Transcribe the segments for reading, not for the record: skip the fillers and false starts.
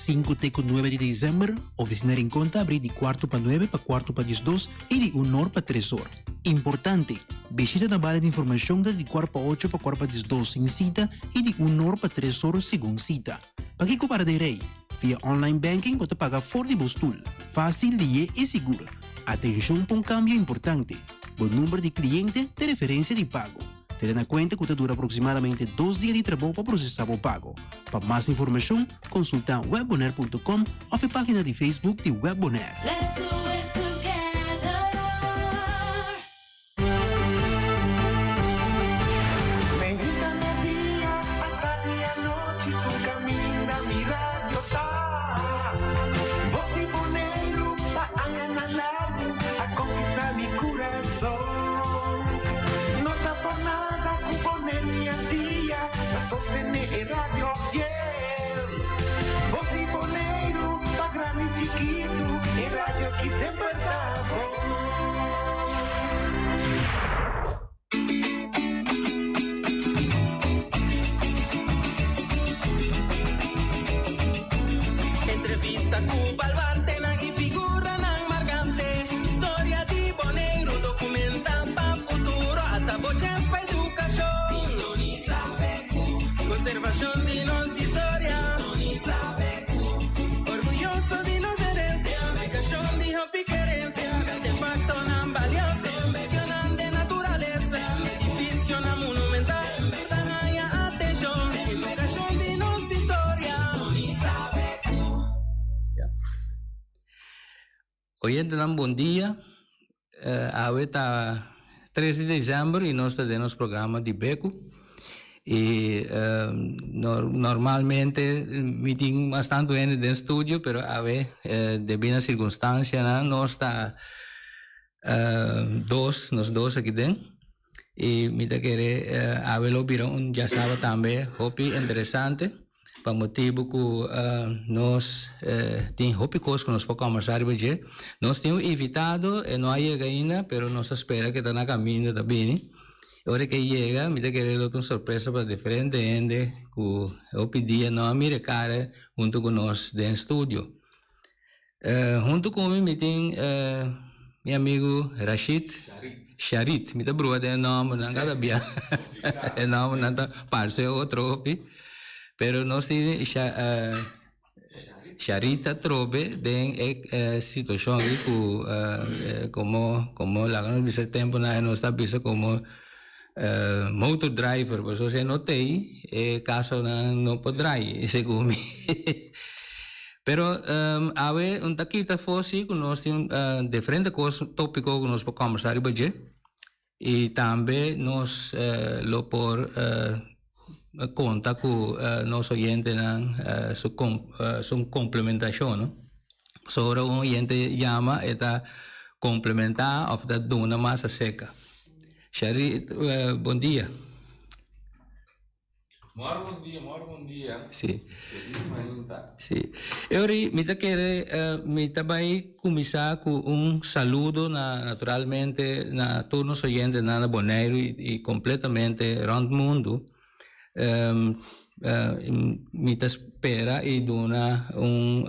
Sinku te ku nuebe di desèmber, Ofisina Rincon ta abrí di kuartu pa nuebe pa kuartu pa diesdos i di un or pa tres or. Importante! Bishita na bale di informashon ta di kuart pa ocho pa kuart pa diesdos sin sita i di un or pa tres or segun sita. Pakiko para den rei? Via online banking bo ta paga for di bo stul. Fásil, lié i sigur. Atenshon pa un kambio importante! Bo number di kliente ta referensia di pago. Tene na kuenta ku ta dura aproksimadamente dos dia di trabou pa prosesá bo pago. Pa mas informashon, konsultá webbonaire.com òf e página di Facebook di Web Bonaire. Let's do it together. Meinta media, atardi anochi, tur caminda mi radio ta. Voz di Boneiru pa añanan largu a conquista mi curason. No ta por nada ku Boneiru i Antia ta sostené e radio fiel. Bos di Boneiru pa grandi i chikitu, e radio aki semper ta bon. Entrevista ku baluartenan i figuranan markante. Historia di Boneiru dokumenta pa futuro. Ata bo chèns pa edukashon. Sintonisa BQ. Konservashon di nos historia. Sintonisa BQ. Orguyoso di nos herensia. Nabegashon di hopi kerensia. Artefaktonan balioso. Medionan den naturalesa. Edifisionan monumental. Ta haña atenshon. Edukashon di nos historia. Sintonisa BQ. Oyentenan bon dia. Awe ta tres di december y nos ta den nos programa di Beku. Y normalmente mi tin mas tanto hende den studio pero awe debi na circunstancianan nos ta dos, nos dos aki den. Y mi ta kere awe lo bira un diasaba tambe hopi interesante. Pa motibu ku nos tin hopi kos ku nos por kòmbersá riba dje. Nos tin un invitado, e no a yega ainda, pero nos ta spera ku e ta na kaminda ta bini. E ora ku e yega, mi ta kere lo ta un sorpresa pa diferente hende ku hopi dia no a mira e kara huntu ku nos den studio. Huntu ku mi mi tin mi amigu Rashid Sharit. Mi ta brua den e nòmbernan kada bia. E nòmbernan ta parse otro hopi. Pero nos tin Sharit atrobe den e situashon aki ku komo komo laga nos bisa e tempunan nos ta bisa komo motor driver pasobra si e no t'ei e kasonan no por drai segun mi. Pero awe un ta kita afó si ku nos tin diferente kos tópiko ku nos por kòmbersá riba dje i tambe nos lo por konta ku nos oyentenan su su komplementashon no. So ora un oyente yama e ta komplementá òf ta duna mas aserka. Sherry bon dia. Mor bon dia, mor bon dia. Sí. Feliz mainta. Sí. Eury, mi ta kere, mi ta bai kuminsá ku un saludo na naturalmente na tur nos oyentenan na Boneiru i kompletamente rònt mundu. Mi ta spera i duna un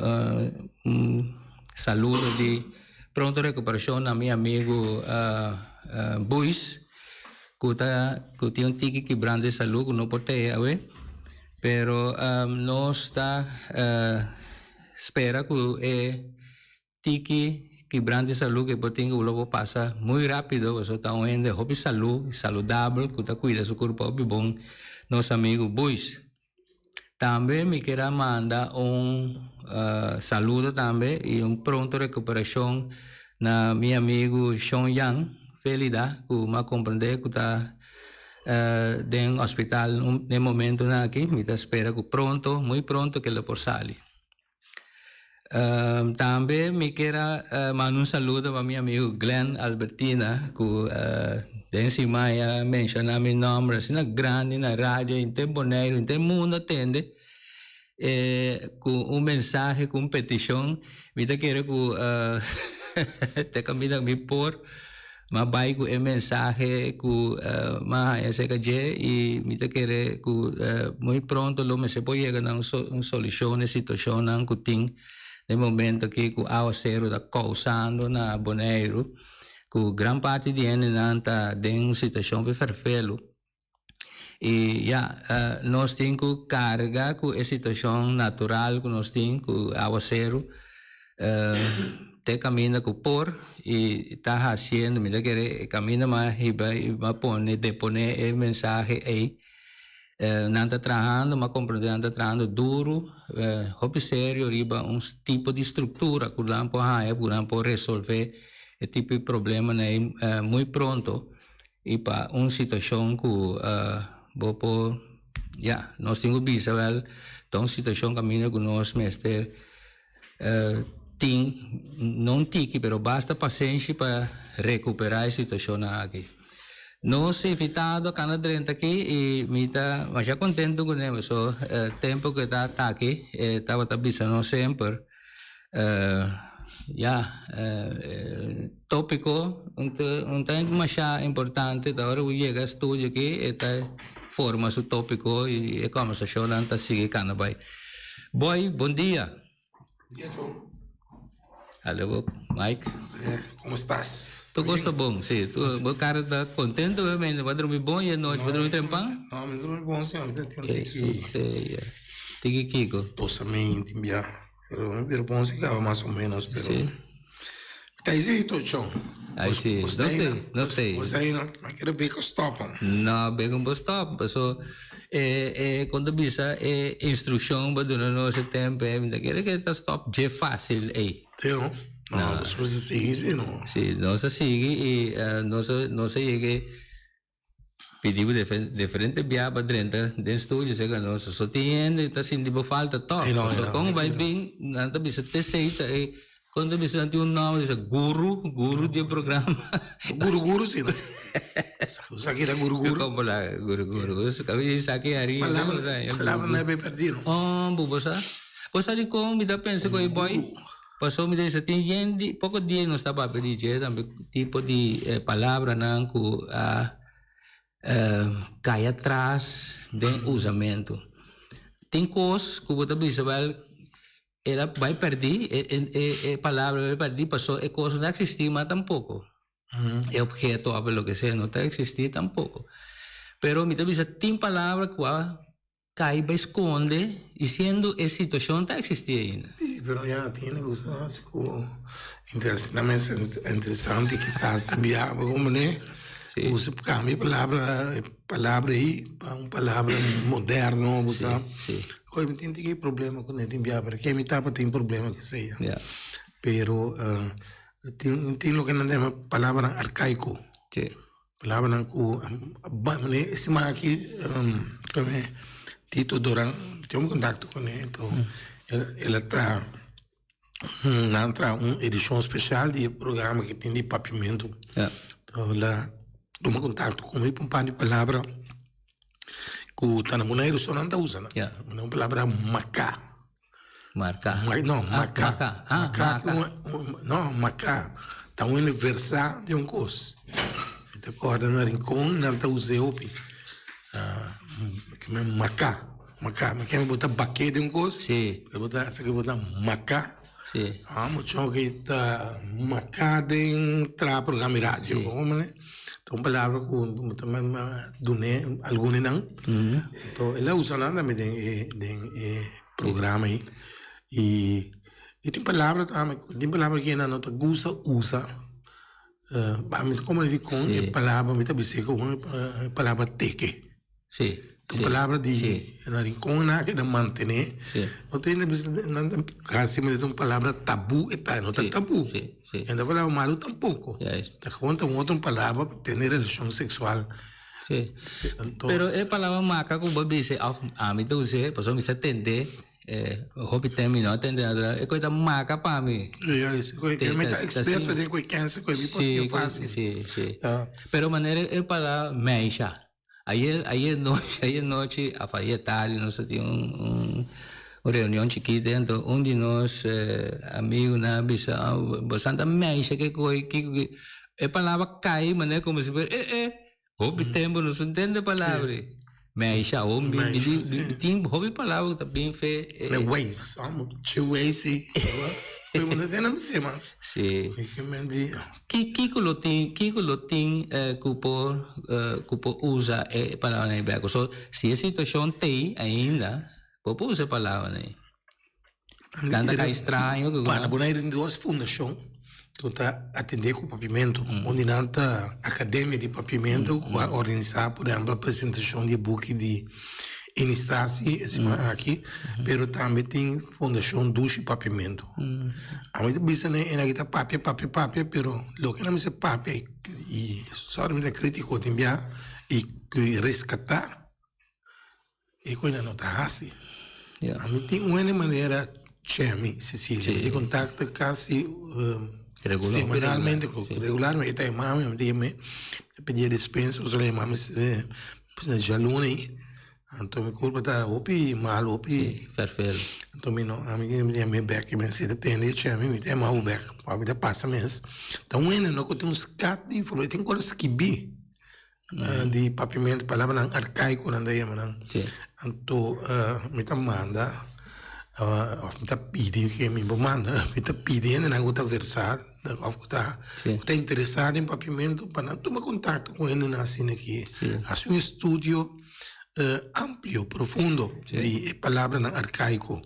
un saludo di pronto rekuperashon na mi amigu Buis. Ku ta ku tin un tiki kibrante di salú ku no por tei awe, pero nos ta spera ku e tiki kibrante di salú ku e por tin ku lo por pasa muy rápido pasobra ta un hende hopi salú, saludabel ku ta kuida su kurpa hopi bon, nos amigu Buis. Tambe mi kier a manda un saludo tambe y un pronto recuperacion na mi amigo Shon Yang Felida cu mi a comprende cu ta den hospital den momentonan aki. Mi ta spera cu pronto, muy pronto cu lo por sali. Tambe mi kier a manda un saludo pa mi amigo Glenn Albertina ku den siman a menshoná mi nòmber asina grandi na radio henter Boneiru henter mundo a tende ku un mensahe ku un petishon mi ta kere ku te kaminda mi por. M'a bai ku e mensahe ku m'a haña serka dje i mi ta kere ku muy pronto lo mester por yega na un solushon na e situashonnan ku tin den momento aki ku awaseru ta kousando na Boneiru ku gran parti di hendenan ta den un situashon por ferfelu. I ya, nos tin ku karga ku e situashon natural ku nos tin ku awaseru te kaminda ku por i ta hasiendo. Mi ta kere e kaminda mas hiba i mas pone deponé e mensahe ei. Nan ta trahando, m'a komprondé nan ta trahando duru, hopi serio riba un tipo di struktura ku nan por haña, ku nan por resolvé e tipo di problemanan ei muy pronto. I pa un situashon ku bo por, ya, nos tin ku bisa wèl, ta un situashon kaminda ku nos mester tin, no un tiki, pero basta pasenshi pa rekuperá e situashonnan aki. Nos invitado a kanda drenta aki i mi ta masha kontentu kuné pasobra tempu ku e ta aki e tabata bisa nos semper. Ya, tópiko un ta masha importante ta ora ku yega studio aki e ta forma su tópiko i e kòmbersashonnan ta sigui kana bai. Boy, bon dia. Dia Joe. Alo Mike. Komo estás? Tur kos ta bon, si. Bo kara ta kontento obviamente. Bo a drumi bon i anochi? Bo a drumi trempan? No, mi drumi bon si. Mi ta tin tiki. Eso sea. Tiki kiko? Tosamenti bia. Pero mi bira bon si caba mas o menos, pero. Sí. Ta isi situacion. Ai si, Bos no stay, no stay. Bos ahí no, ma kere beko stop. No, beko bo stop, paso e e kon ta bisa e instrukshon bo duna nos e tempo ei, mi ta kere ke ta stop dje fácil ei. Sí no? No, bos mester sigui si no. Sí, nos a sigui i nos a nos a yega Pidi bo diferente bia pa drenta den studio seka nos so tin hende ta sinti bo falta tok so kon bai bin nan ta bisa te sei ta e kon ta bisa nan tin un nomber bisa guru guru di e programa guru guru si no sa kira guru guru komo la guru guru saki ari palabra na be perdi no oh bo sa bo sa dikon mi ta pensa ku e boy Pasobra mi ta bisa tin yen di poko dia nos ta papia di dje tambe tipo di palabranan ku a kai atras den usamentu. Tin kos ku bo ta bisa bel el a bai pèrdí e palabra a bai pèrdí pasobra e kos no ta eksistí mas tampoko. E obheto òf loke sea no ta eksistí tampoko. Pero mi ta bisa tin palabra ku a Kai bai skonde i siendo e situashon ta eksistí ainda. Sí, pero ya tiene ku sa hasi ku interesante kisas ta bia bo komo ne ku si kambia e palabra e palabra ei pa un palabra moderno bo sa. Oye mi tin tiki problema ku ne tin bia pero ke mi tabatin problema kesei pero tin loke nan ta yama palabranan arkaiko. Palabranan ku e siman aki Tito Doran mi tin un kontakto kuné enton el a traha nan a traha un edishon speshal di e programa ku tin di papiamentu el a tuma kontakto ku mi pa un par di palabra ku ta na Boneiru so nan ta usa nan un palabra maká. Marka. No, maká. Ah, maká. No, maká. Ta un versá di un kos. Mi ta kòrda na Rincon nan ta us'é hopi. Maká, maká. Mi kende bo ta baké den un kos. Sí. Bo ta hasi bo ta maká. Sí. Ah, mucho ki ta maká den traha programa di radio. Sí. Komo manera? Ta un palabra ku bo ta dun'é algun di nan. Anto el a usa nan tambe den e den e programa ei. I i tin palabra tambe tin palabra ku nan no ta gusta usa. Mi ta komo dikon e palabra mi ta bis'é ku e palabra teke. Sí. Un palabra di na rincon nan a keda mantené. Sí. Otro hende bisa nan ta casi mester ta un palabra tabú e ta, no ta tabú. Sí, sí. E no ta palabra malu tampoco. Juist. Ta gewoon ta un otro palabra pa tene relacion sexual. Sí. Anto. Pero e palabra maca cu bo bisa of ami ta us'é pasobra mi sa tende hopi tem mi no a tende nada e koe ta maca pa mi. Juist. Koe mi ta experto den koe kense koe mi por siña fácil. Sí, sí. Pero manera e palabra meisha. Ayer ayer nochi ayer nochi of ayer tardi nos a tin un un un reunion chikito anto un di nos amigunan a bisa bosan ta meisha ke koe kiko ki. E palabra kai manera como si fuera eh eh hopi tempo nos no tende palabra ei. Meisha hopi mi Meisha, di sí. mi tin hopi palabra ku ta bin fe e Me weis, amo che weis i. Pero no tene mi mas. Sí. Mi ke men di Ki kiko lo tin kiko lo tin ku por ku por usa e palabranan ei bek? So si e situashon t'ei ainda bo por usa e palabranan ei. Tanta kai straño ku Para Bonaire tin dos fundashon ku ta atendé ku papiamentu. Un di nan ta Akademia di Papiamentu ku a organisá por ehèmpel presentashon di e buki di Inistasie e siman aki, pero tambe tin Fundashon Dushi Papiamentu. Ami ta bisa nan e nan ta papia papia papia pero loke nan mester papia i sòri mi ta kritiko tin bia i reskatá. E koe nan no ta hasi. Ami tin un hende manera Chemi Cecilia. Mi tin kontakto kasi semanalmente ku regularmente. E ta yama mi, mi ta yam'é. Mi ta pidié dispensa pasobra el a yama mi djaluna ei. Anto mi kurpa ta hopi mal, hopi. Anto mi no, ami ta yam'é bèk. Mi si ta tende Chemi, mi ta yama bo bèk. Mi ta pasa mes. Ta un hende no ku tin un skat di informashon. E tin ku skibi. Di papiamentu palabranan arkaiko nan ta yama nan. Anto mi ta manda òf mi ta pidi ke mi por manda mi ta pidi hendenan ku ta versá òf ku ta ku ta interesá den papiamentu pa nan tuma kontakto ku hendenan asina aki. Hasi un estudio amplio, profundo di e palabranan arkaiko.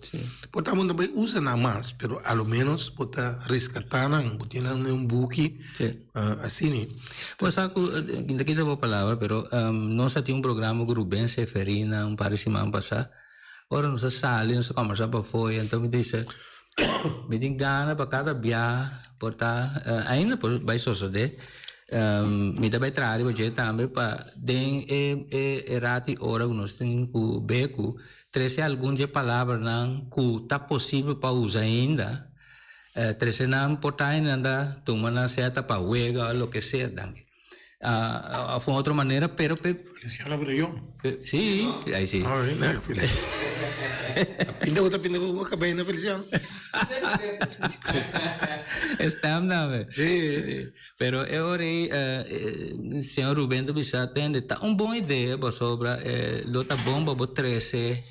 Por ta bo no ta bai usa nan mas, pero a lo menos bo ta reskatá nan, bo tin nan den un buki asina. Bo sa ku, ta kita bo palabra, pero nos a tin un programa ku Ruben Seferina un par di siman pasá. Ora nos a sali, nos a kòmbersá pafó i anto mi ta bisa, mi tin gana pa kada bia por ta, ainda por bai sosodé, mi ta bai traha riba dje tambe pa den e e rat i ora ku nos tin ku be ku trese algun dje palabranan ku ta posibel pa usa ainda, trese nan por ta ainda nan ta tuma nan sea ta pa wega o loke sea. Danki. Of un otro manera, pero pe... Feliciano Brellón. Sí, ahí sí. Ah, bien, nada, Pinta ku ta pinta ku kabei na Feliciano. Stem dame. Sí. Pero e ora ei, señor Ruben ta bisa, tende, ta un bon idea pasobra lo ta bon pa bo trese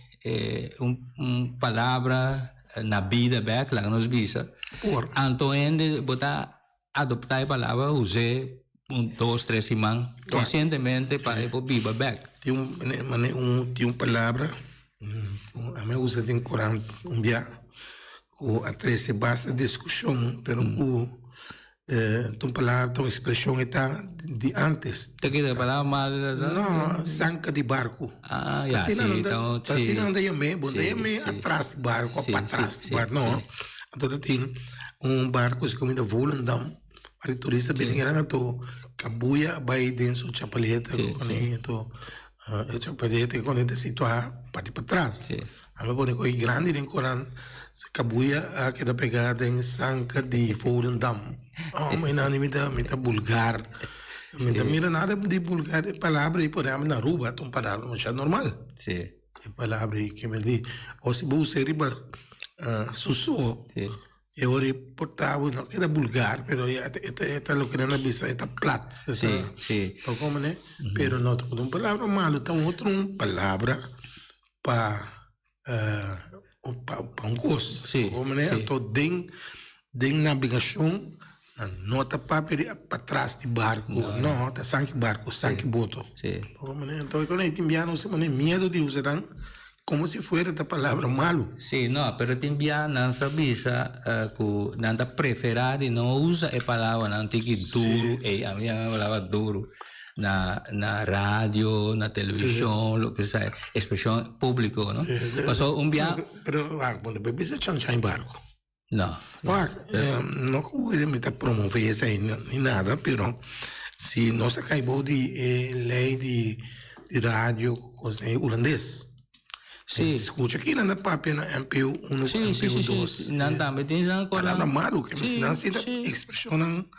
un un palabra na bida bek, laga nos bisa. Por. Anto hende bo ta Adoptá e palabra us'é un dos tres siman konsientemente pa e por biba bèk. Tin un mane un tin un palabra ku ami a usa den korant un bia ku a trese basta diskushon pero ku ta un palabra ta un ekspreshon e ta di ántes. Ta keda e palabra mal ta? No, sanka di barku. Ah ya si ta un si. Asina nan ta yam'é, bo no ta yam'é atras di barku o patras di barku no. Anto ta tin un barku si kominda Volendam pa di turista bini kinan anto kabuya a bai den su chapaleta ku kone anto e chapaleta ku kone ta situá parti patras. A pone koe grandi den koran kabuya a keda pegá den sanka di Volendam. Oh mi nani mi ta mi ta bulgar. Mi ta mira nada di bulgar e palabra ei por ehempel na Aruba ta un palabra masha normal. E palabra ei ke men di o si bo usa riba su so e ora e por ta bo no keda bulgar pero ya e ta e ta loke nan a bisa e ta plat. Pero no ta un palabra malo ta otro un palabra pa pa un kos. Sí, manera sí. Anto den den nabegashon nan no ta papia di patras di barku, no, ta sanki barku, sanki boto. Sí. Manera anto e tin bia nos a pone miedu di usa nan komo si fuera ta palabra malu. Sí, no, pero tin bia nan sa bisa ku nan ta preferá di no usa e palabranan tiki duru ei, ami yama e palabra duru. Na na radio, na televishon, loke sea, ekspreshon públiko, no? Pasobra un bia. Pero wak, bo no por bisa chanchan barku. No. Wak, no ku mi ta promove esei ni nada, pero si nos a kai bou di e lei di radio ku kos ei hulandes. Sí. Skucha ki nan ta papia na NPO 1 ku NPO 2. Sí, nan tambe tin nan koran. Palabra malu, ke sí, nan si ta ekspreshonnan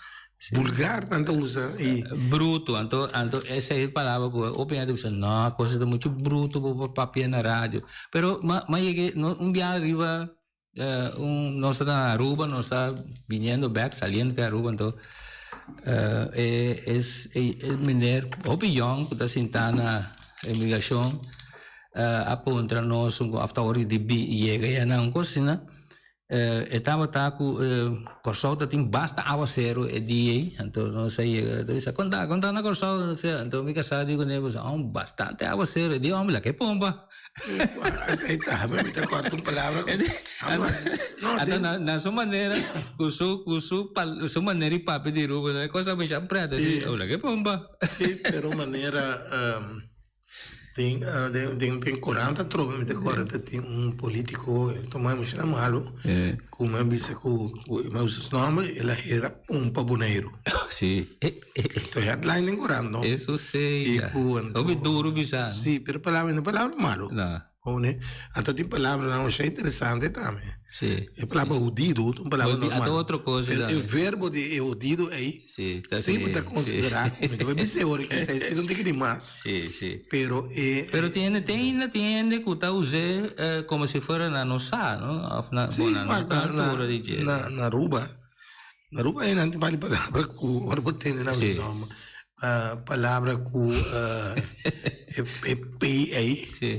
vulgar nan ta usa i. Bruto, anto anto esei e palabra ku hopi hende ta bisa no, kos ta muchu bruto bo por papia na radio. Pero ma ma yega no un biaha riba un nos ta na Aruba, nos ta biniendo bek, saliendo di Aruba anto. E es e meneer hopi yong ku ta sintá na emigrashon a puntra nos un òf ta ora di bi yega ya nan un kos asina. E tabata ku Kòrsou ta tin basta awaseru e dia ei, anto nos a yega ta bisa konta konta na Kòrsou anto mi kasá di kuné bisa oh bastante awaseru e di hombre laga e pompa. Esei ta mi ta kòrta un palabra anto na su manera ku su ku su su manera di papia di Aruba e kos a masha prèt asi laga e pompa. Si pero manera. Den den den korant atrobe mi ta kòrda ta tin un politiko el tuma mishna malu ku mi a bisa ku ku mi a usa su nòmber el a hera pompa Boneiru. Sí. E headline den korant no. Eso sí. I ku anto. Hopi duru bisa. Sí, pero palabra no palabra malu. No. Pone, anto tin palabranan masha interesante tambe. Sí. E palabra hudido ta un palabra normal. Ata otro cosa Pero e verbo di e hudido ei, Sí, ta sí bo ta considera, mi ta bay bisa ora ki esei si un tiki di mas. Sí, sí. Pero e Pero tin hende, tin ainda tin hende ku ta us'é como si fuera nan no sa, no? Of nan, Sí, bo nan no ta na altura di dje. na na Aruba, na Aruba ei nan tin varios palabra ku ora bo tende nan Sí. nòmber, palabra ku e e p ei. Sí.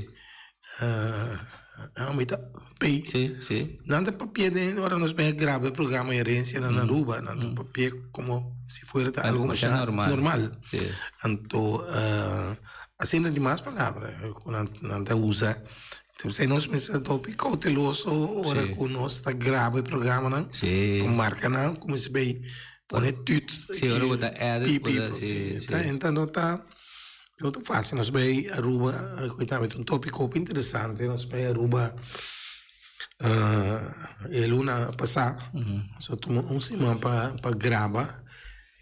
Mi ta p. Sí, sí. Nan ta papia den ora nos bin a graba e programa Herencia na Aruba, nan ta papia como si fuera ta algo Masha masha normal. normal. Sí. Anto asina di mas palabra ku nan nan ta usa. Entonces nos mester ta hopi cauteloso ora Sí. ku nos ta graba e programanan. Sí. Ku marca nan kuminsá bay pone tut. Sí, ora bo ta edit, Pi, bo ta pi, sí, sí. sí. Ta enta no ta no ta fácil. Nos bay Aruba, ku tambe ta un tópiko hopi interesante. Nos bay Aruba e luna pasá. Nos a tuma un siman pa pa graba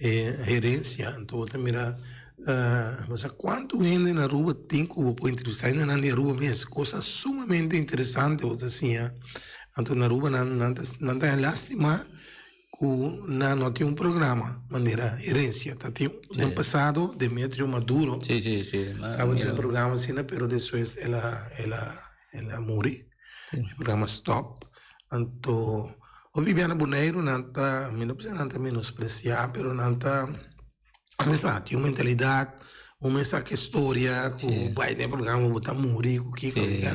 e herencia. Anto bo ta mira bo sa cuanto hende na Aruba tin cu bo por entrevista hendenan di Aruba mes. Cosa sumamente interesante bo ta siña. Anto na Aruba nan nan ta nan ta lastima cu nan no tin un programa manera herencia. Ta tin den pasado Demetrio Maduro Sí, sí, sí. tabatin un programa asina pero despues el a el a el a muri. E programa stop. Anto hopi bia na Boneiru nan ta mi no bisa nan ta menosprecia pero nan ta Mesa tin un mentalidad, un mesa ke storia ku bai den programa bo ta muri ku kiko Sí.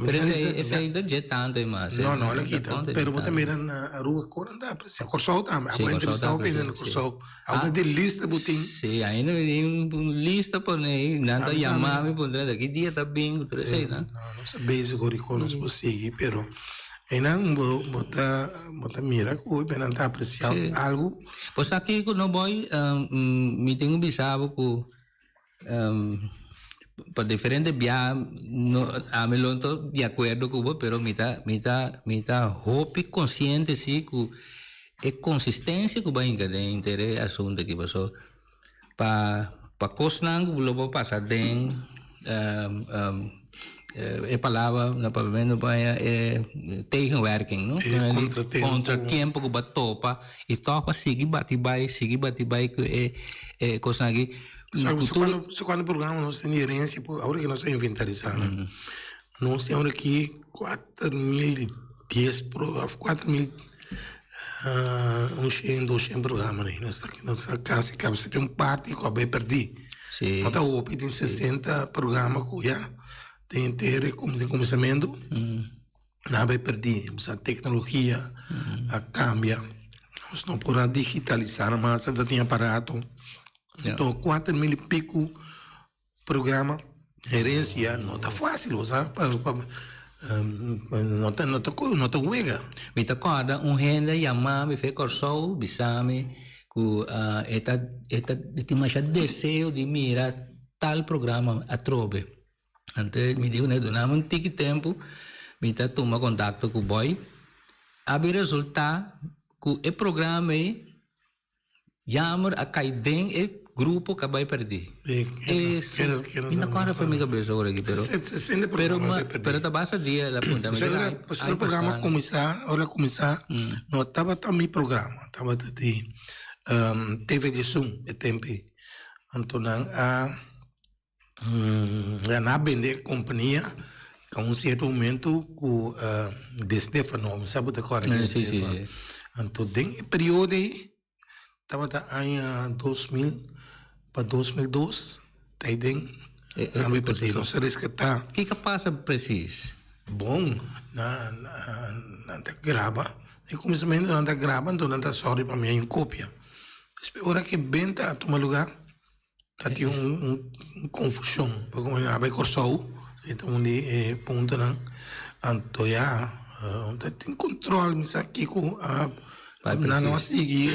Pero esei esei ta dje tantu e mas. No, no, lo kita. Pero bo ta mira na Aruba kon ta aprecia. Kòrsou tambe. Sí, Abo Kòrsou entrevistá ta hopi hende na aprecia, sí. Kòrsou. Abo ta den lista bo tin. Sí, ainda mi tin un lista pone ei. Nan ta Ami yama tambe. mi puntra di ki dia ta bin ku tur esei, no? No, nos ta bezig ora kon nos por sigui, pero einan bo bo ta bo ta mira ku nan ta aprecia Sí. algu. Bo sa kiko no boy, mi tin ku bisa bo ku pa diferente bia no ami lo no ta di akuerdo ku bo pero mi ta mi ta mi ta hopi konsiente si ku e konsistensia ku bo a hinka den henter e asuntu aki paso pa pa kosnan ku lo bo pasa den e palabra na papiamento pa haña e tegenwerking no E contratempo. contratiempo ku bo a topa i tòg bo a sigui bati bai sigui bati bai ku e e kosnan aki Sa ku tur kuando sa kuando programa nos tin di herensia por awor ke nos a inventarisá nan nos tin awor aki 4010 òf 4000 un shen dos shen programa nos ta nos ta kasi kaba si tin un parti ku a bai pèrdí. Sí. No ta hopi tin 60 programa ku ya den henter e den kuminsamentu nan a bai pèrdí. Osea teknologia a kambia nos no por a digitalisá mas ta tin aparato. Anto 4000 i piku Programa herencia no ta facil bo sa pa pa no ta no ta no ta wega. Mi ta kòrda un hende a yama mi fe Kòrsou bisa mi ku e ta e ta e tin masha deseo di mira tal programa atrobe. Anto mi di kuné duna mi un tiki tempu mi ta tuma kontakto ku Boy. A bin resultá ku e programa ei Jammer a kai den e grupo ka bai perdí. Eso, mi no kòrda for mi kabesa ora aki, pero pero ma pero ta basta dia el a punta mi Ora e programa kuminsá, ora a kuminsá, no tabata mi programa, tabata di TV Diesun e tempu ei. Anto nan a nan a bende e kompania ku un sierto momento ku De Stefano, mi sa bo ta kòrda ken De Stefano. Anto den e periodo ei. Tabata aña 2000 pa 2002 ta den ami perdí nos a rescatá. Kiko a pasa precies? Bon, nan nan ta graba e kuminsamentu nan ta graba anto nan ta sòri pa mi hay un kopia. Despues ora ke benta a tuma lugá Ta tin un confusion porque mi a bay Corsou e ta un di e puntonan anto ya ta tin control mi sa kico a nan no a sigui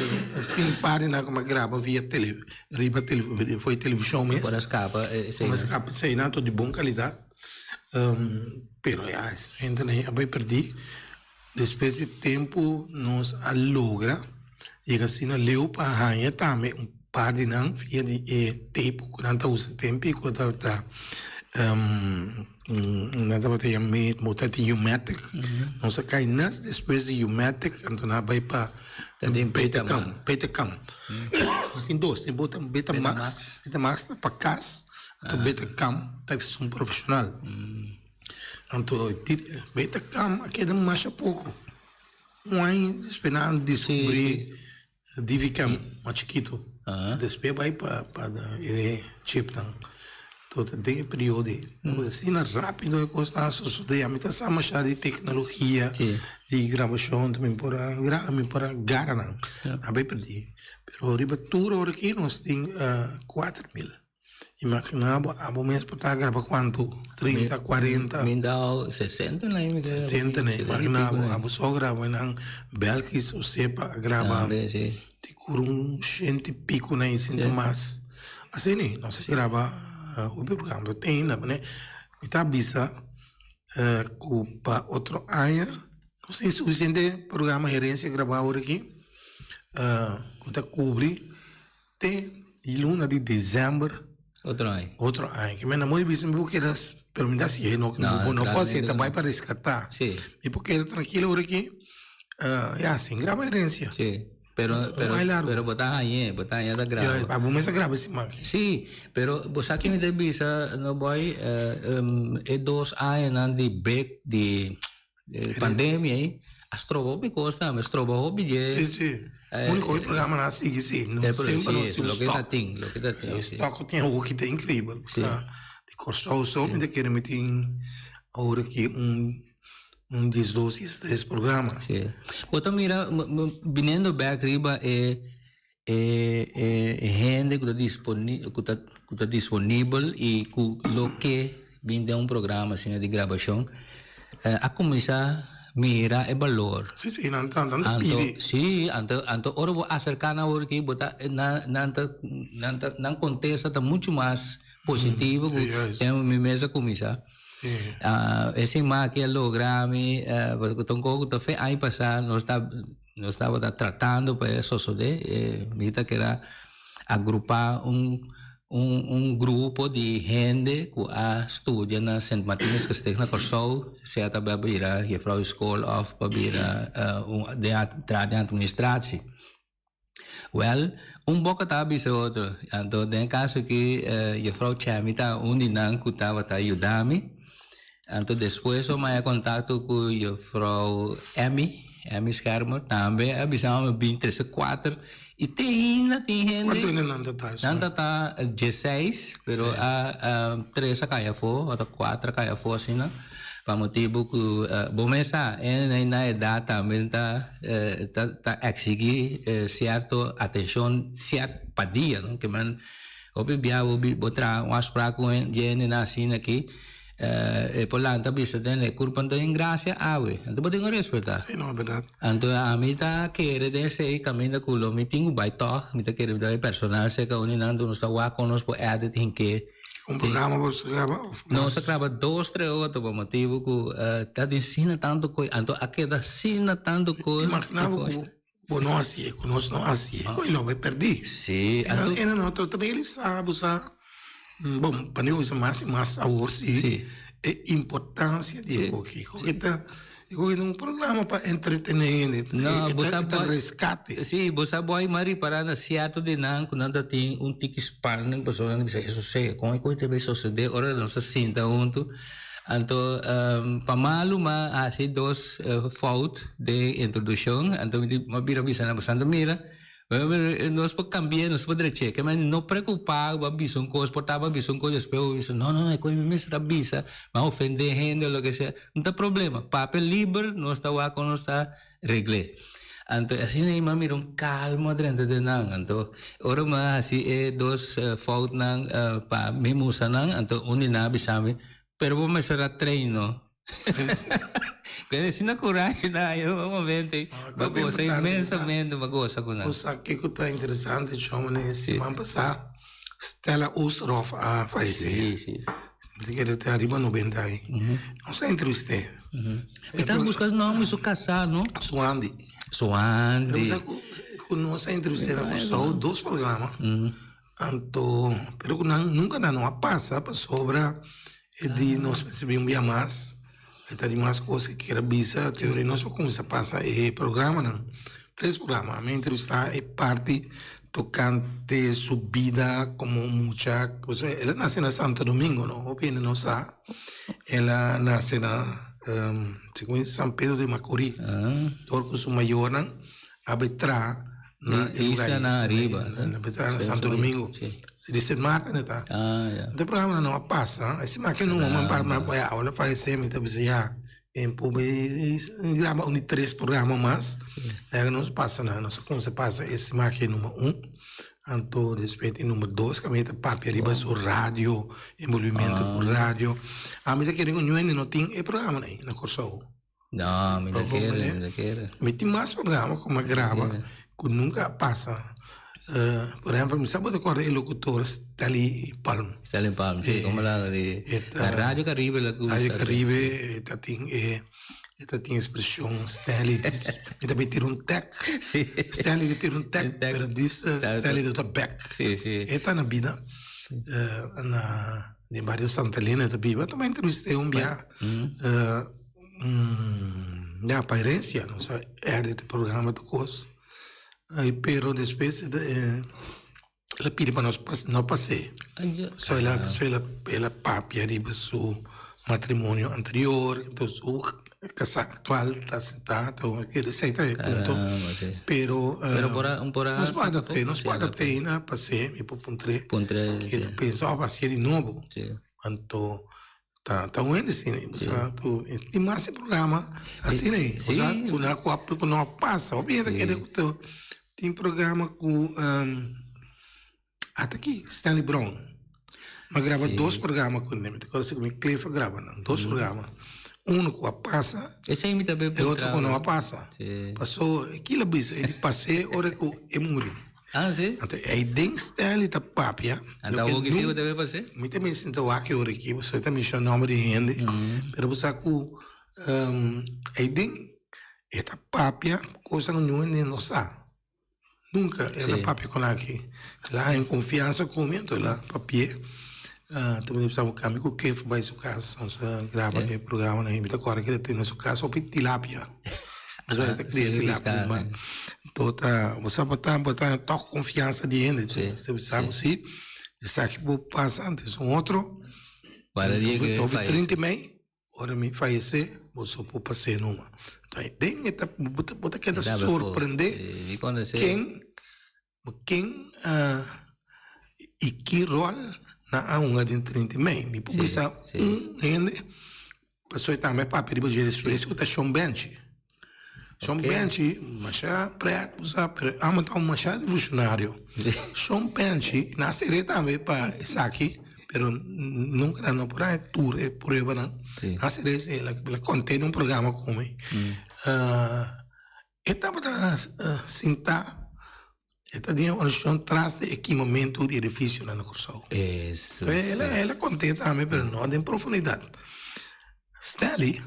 tin par di nan cu mi a graba via tele riba tele for di television mes Por a scapa esey por a scapa esey nan di bon calidad pero ya e hendenan a bay perdi. Despues di tempu nos a logra yega asina leu pa haña tambe un par di nan via di e tape ku nan ta usa tempu ku tabata nan tabata yam'é bo ta di U-matic. Nos a kai nes despues di U-matic anto nan a bai pa Betacam, Betacam. Tin dos, tin Betamax, Betamax ta pa kas, anto Betacam ta esun profeshonal. Anto Betacam a keda masha poko. Un aña despues nan a descubri DVCam mas chikito. Despues bai pa e chipnan. Anto ta den e periodo ei. Asina rapido e kosnan a sosode. Ami ta sa masha di tecnologia, di grabashon. Mi por a graba, mi por a gara nan. A bai perdí. Pero riba tur ora aki nos tin 4000. Imagina bo, abo mes por ta graba cuanto? 30, 40. Mi dao 60 na mi creo. 60 na, imagina bo, abo so graba nan Belkis o Sepa a graba. Tambe, si. Ti cur un ciento y pico na sinti mas. Asina, nos a graba hopi programa, te ainda, mi ta bisa cu pa otro aña nos tin suficiente programa herencia graba awor aki cu ta cubri Te luna di december. Otro aña. Otro aña. Ke mena mooi bisa mi por keda, pero mi ta hasié no, no, no por hasié, ta bai pa rescatá. Sí. Mi por keda tranquilo ora ki, ya, sin graba herencia. Sí. Pero, pero, pero bo ta hañ'é, bo ta hañ'é ta graba. Ya, bo mester graba siman. Sí, pero bo sa ki mi ta bisa, no boy, e dos añanan di bek di pandemia ei a stroba hopi kos tambe, a stroba hopi dje. Sí, sí. Único hopi programa nan a sigui, sí. No, semper nos tin un Loke stock. ta tin, loke ta tin, sí. Stock ku tin awoki ta increibel. Sí. Di Kòrsou so mi ta kere mi tin awor aki un un diesdos, diestres programa. Sí. Bo ta mira, biniendo bek riba e e e hende ku ta disponi ku ta ku ta disponibel i ku lo ke bin den un programa asina di grabashon a kuminsá mira e balor. Sí, sí, nan ta nan ta pidi. Anto, sí, anto anto ora bo aserká nan awor aki bo ta nan nan ta nan ta nan kontesta ta muchu mas positivo ku tempu mi mes a kuminsá. Esei maki a logra mi pasobra ta un kos ku ta fe aña pasá nos ta Nos tabata tratando pa e sosodé, e mi ta keda agrupá un un un grupo di hende ku a studia na Sint Martinus Gesticht na Kòrsou, sea ta pa bira jefrouw di skol òf pa bira un den traha den administratie. Wèl, un boka ta bisa otro, anto den e kaso aki jefrouw Chemi ta un di nan ku tabata yuda mi. Anto despues bo maya kontakto ku juffrouw Emmy, Emmy Schermer, tambe a bisa mi bin trese kuater i te ainda tin hende. Kuantu hende nan ta ta? Nan ta ta diesseis, pero a tres a kai afó, ota kuater a kai afó asina, pa motibu ku bo mes sa hende na edat tambe ta ta eksigí sierto atenshon siert pa dia, no? Ke men hopi bia bo bo traha un afsprak ku hendenan asina aki. E por lanta bisa den e kurpa anto en gracia awe. Anto bo tin ku respetá. Sí, no, berdad. Anto ami ta kere den esei kaminda ku lo mi tin ku bai tòg. Mi ta kere mi ta bai personal serka un di nan anto nos ta wak kon nos por edit hink'é. Un programa bo sa graba òf mas? Nos a graba dos, tres otro pa motibu ku ta tin asina tantu kos. Anto a keda asina tantu kos. Imagina bo ku bo no hasié, ku nos no hasié, ku e lo bai pèrdí. Sí, anto. E nan no ta realisá bo sa. Bon, pa mi usa mas y mas awor si e importancia di e koki. Koki ta e koki ta un programa pa entretene hende. No, bo sa ta rescate. Si, bo sa boy m'a ripara na cierto di nan cu nan ta tin un tiki spanning pasobra nan ta bisa eso sea con e koki ta bay sosode ora nos ta sinta hunto. Anto pa malu m'a haci dos fout den introduccion anto mi m'a bira bisa nan, bo sa mira. Nos por cambi'é, nos por drech'é. Ke men no preocupa, bo a bisa un cos, por ta bo a bisa un cos, despues bo bisa, no, no, no, e cos mi mester a bisa, mi a ofendé hende o loke sea. No ta problema. Papia liber, nos ta wak con nos ta regl'é. Anto asina ei mi a mira un calmo drenta den nan. Anto ora mi a haci e dos foutnan pa mi musanan, anto un di nan a bisa mi, Pero bo mester a train no. Pero asina coraje na e momento ei. Bo goza inmensamente, bo goza cu nan. Bo sa kico ta interesante, Tjomene? Siman pasa Stella Oosterhof a fayece. Si, si. Mi ta kere ta riba 90 aña. Nos a entrevist'é. Mi ta busca su nomber, su casá, no? Suandi. Suandi. Pero bo sa cu nos a entrevist'é na Curaçao dos programa. Anto, pero ku nan nunka nan no a pasa pasobra e di nos mester bin un bia mas, e ta di mas kos ke kier a bisa, te ora nos por kuminsá pasa e programanan. Tres programa, ami a entrevistá e parti tokante su bida komo mucha, osea el a nase na Santo Domingo no, hopi hende no sa, el a nase na San Pedro de Macorís, dor ku su mayornan a bai traha na e lugar Isla na ariba. Na bai traha na Santo Domingo. Si di Sint Maarten e ta. Ah, ya. Anto e programa no a pasa. E siman ke no man pa ma bai aula fayesé mi ta bisa ya e por bai graba un di tres programa mas. Laga nos pasa na nos a kuminsá pasa e siman ke number un. Anto despues tin number dos kaminda ta papia riba su radio, envolvimento ku radio. Ami ta kere ku ñuende no tin e programa ei na Kòrsou. No, mi ta kere, mi ta kere. Mi tin mas programa ku mi a graba ku nunka a pasa. Por ehempel, mi sa bo ta kòrda e lokutor Stanley Palm. Stanley Palm, si, komo la di na Radio Caribe la kuminsá. Radio Caribe e ta tin e e ta tin ekspreshon Stanley mi ta bin tira un tèk. Si. Stanley ta tira un tèk, pero dis Stanley no ta bèk. Si, si. E ta na bida na den bario Santa Elena e ta biba. Ta bai entrevist'é un bia. Ya, pa herencia nos a hereda e programa tur cos. Pero despues el a pidi pa nos no pas'é. So el a so el a papia riba su matrimonio anterior, entonces su casá actual ta sentá, esei ta e punto. Pero nos por adapt'é, nos por adapt'é aina pas'é, mi por puntr'é. E ta pensa of hasié di nobo. Anto Ta ta un hende asina, bo sa tu tin mas e programa asina ei, bo sa ku na ku ku no a pasa, hopi hende kere ku ta tin programa ku ata aki Stanley Brown, mi a graba dos programa ku mi ta kòrda si ku mi Cliff a graba nan, dos programa, uno ku a pasa e otro ku no a pasa, paso kila bisa e di pas'é ora ku e muri. Ah, si? Anto ei den Stanley ta papia. Anto awor ki si bo ta bay pas'é? Mi ta bin sinta wak e ora aki, pasobra e ta menciona nomber di hende. Pero bo sa ku ei den e ta papia kosnan ku niun hende no sa. Nunka e ta papia kon aki. El a haña konfiansa ku mi, anto el a papi'é. Ta bin bisa bo kambia ku Cliff bai su kas, nos a graba e programanan. Mi ta kòrda ku el a tene na su kas hopi tilapia. Bo sa ta kria tilapia ma to ta bo sa bo ta bo ta tòg konfiansa di hende. Bo sa ku si esaki bo pasa antes un otro tofi trinta i mei ora mi fayesé bo so por pas'é numa. Den e ta bo ta keda sorprendé ken Ken i ki ròl nan a hunga den 30 mei? Mi por bisa un hende, pasobra e tambe a papia riba dje despues ku ta Shon Benchi. Shon Benchi masha prèt bo sa, pero amo ta un masha revolushonario. Shon Benchi nan a ser'é tambe pa esaki, pero nunka nan no por haña tur e pruebanan. Nan a ser'é, el a kont'é den un programa ku mi. E tabata sintá, e ta den orashon tras di e kimamentu di edifisionan na Kòrsou. El a kont'é tambe, pero no den profundidat. Stanley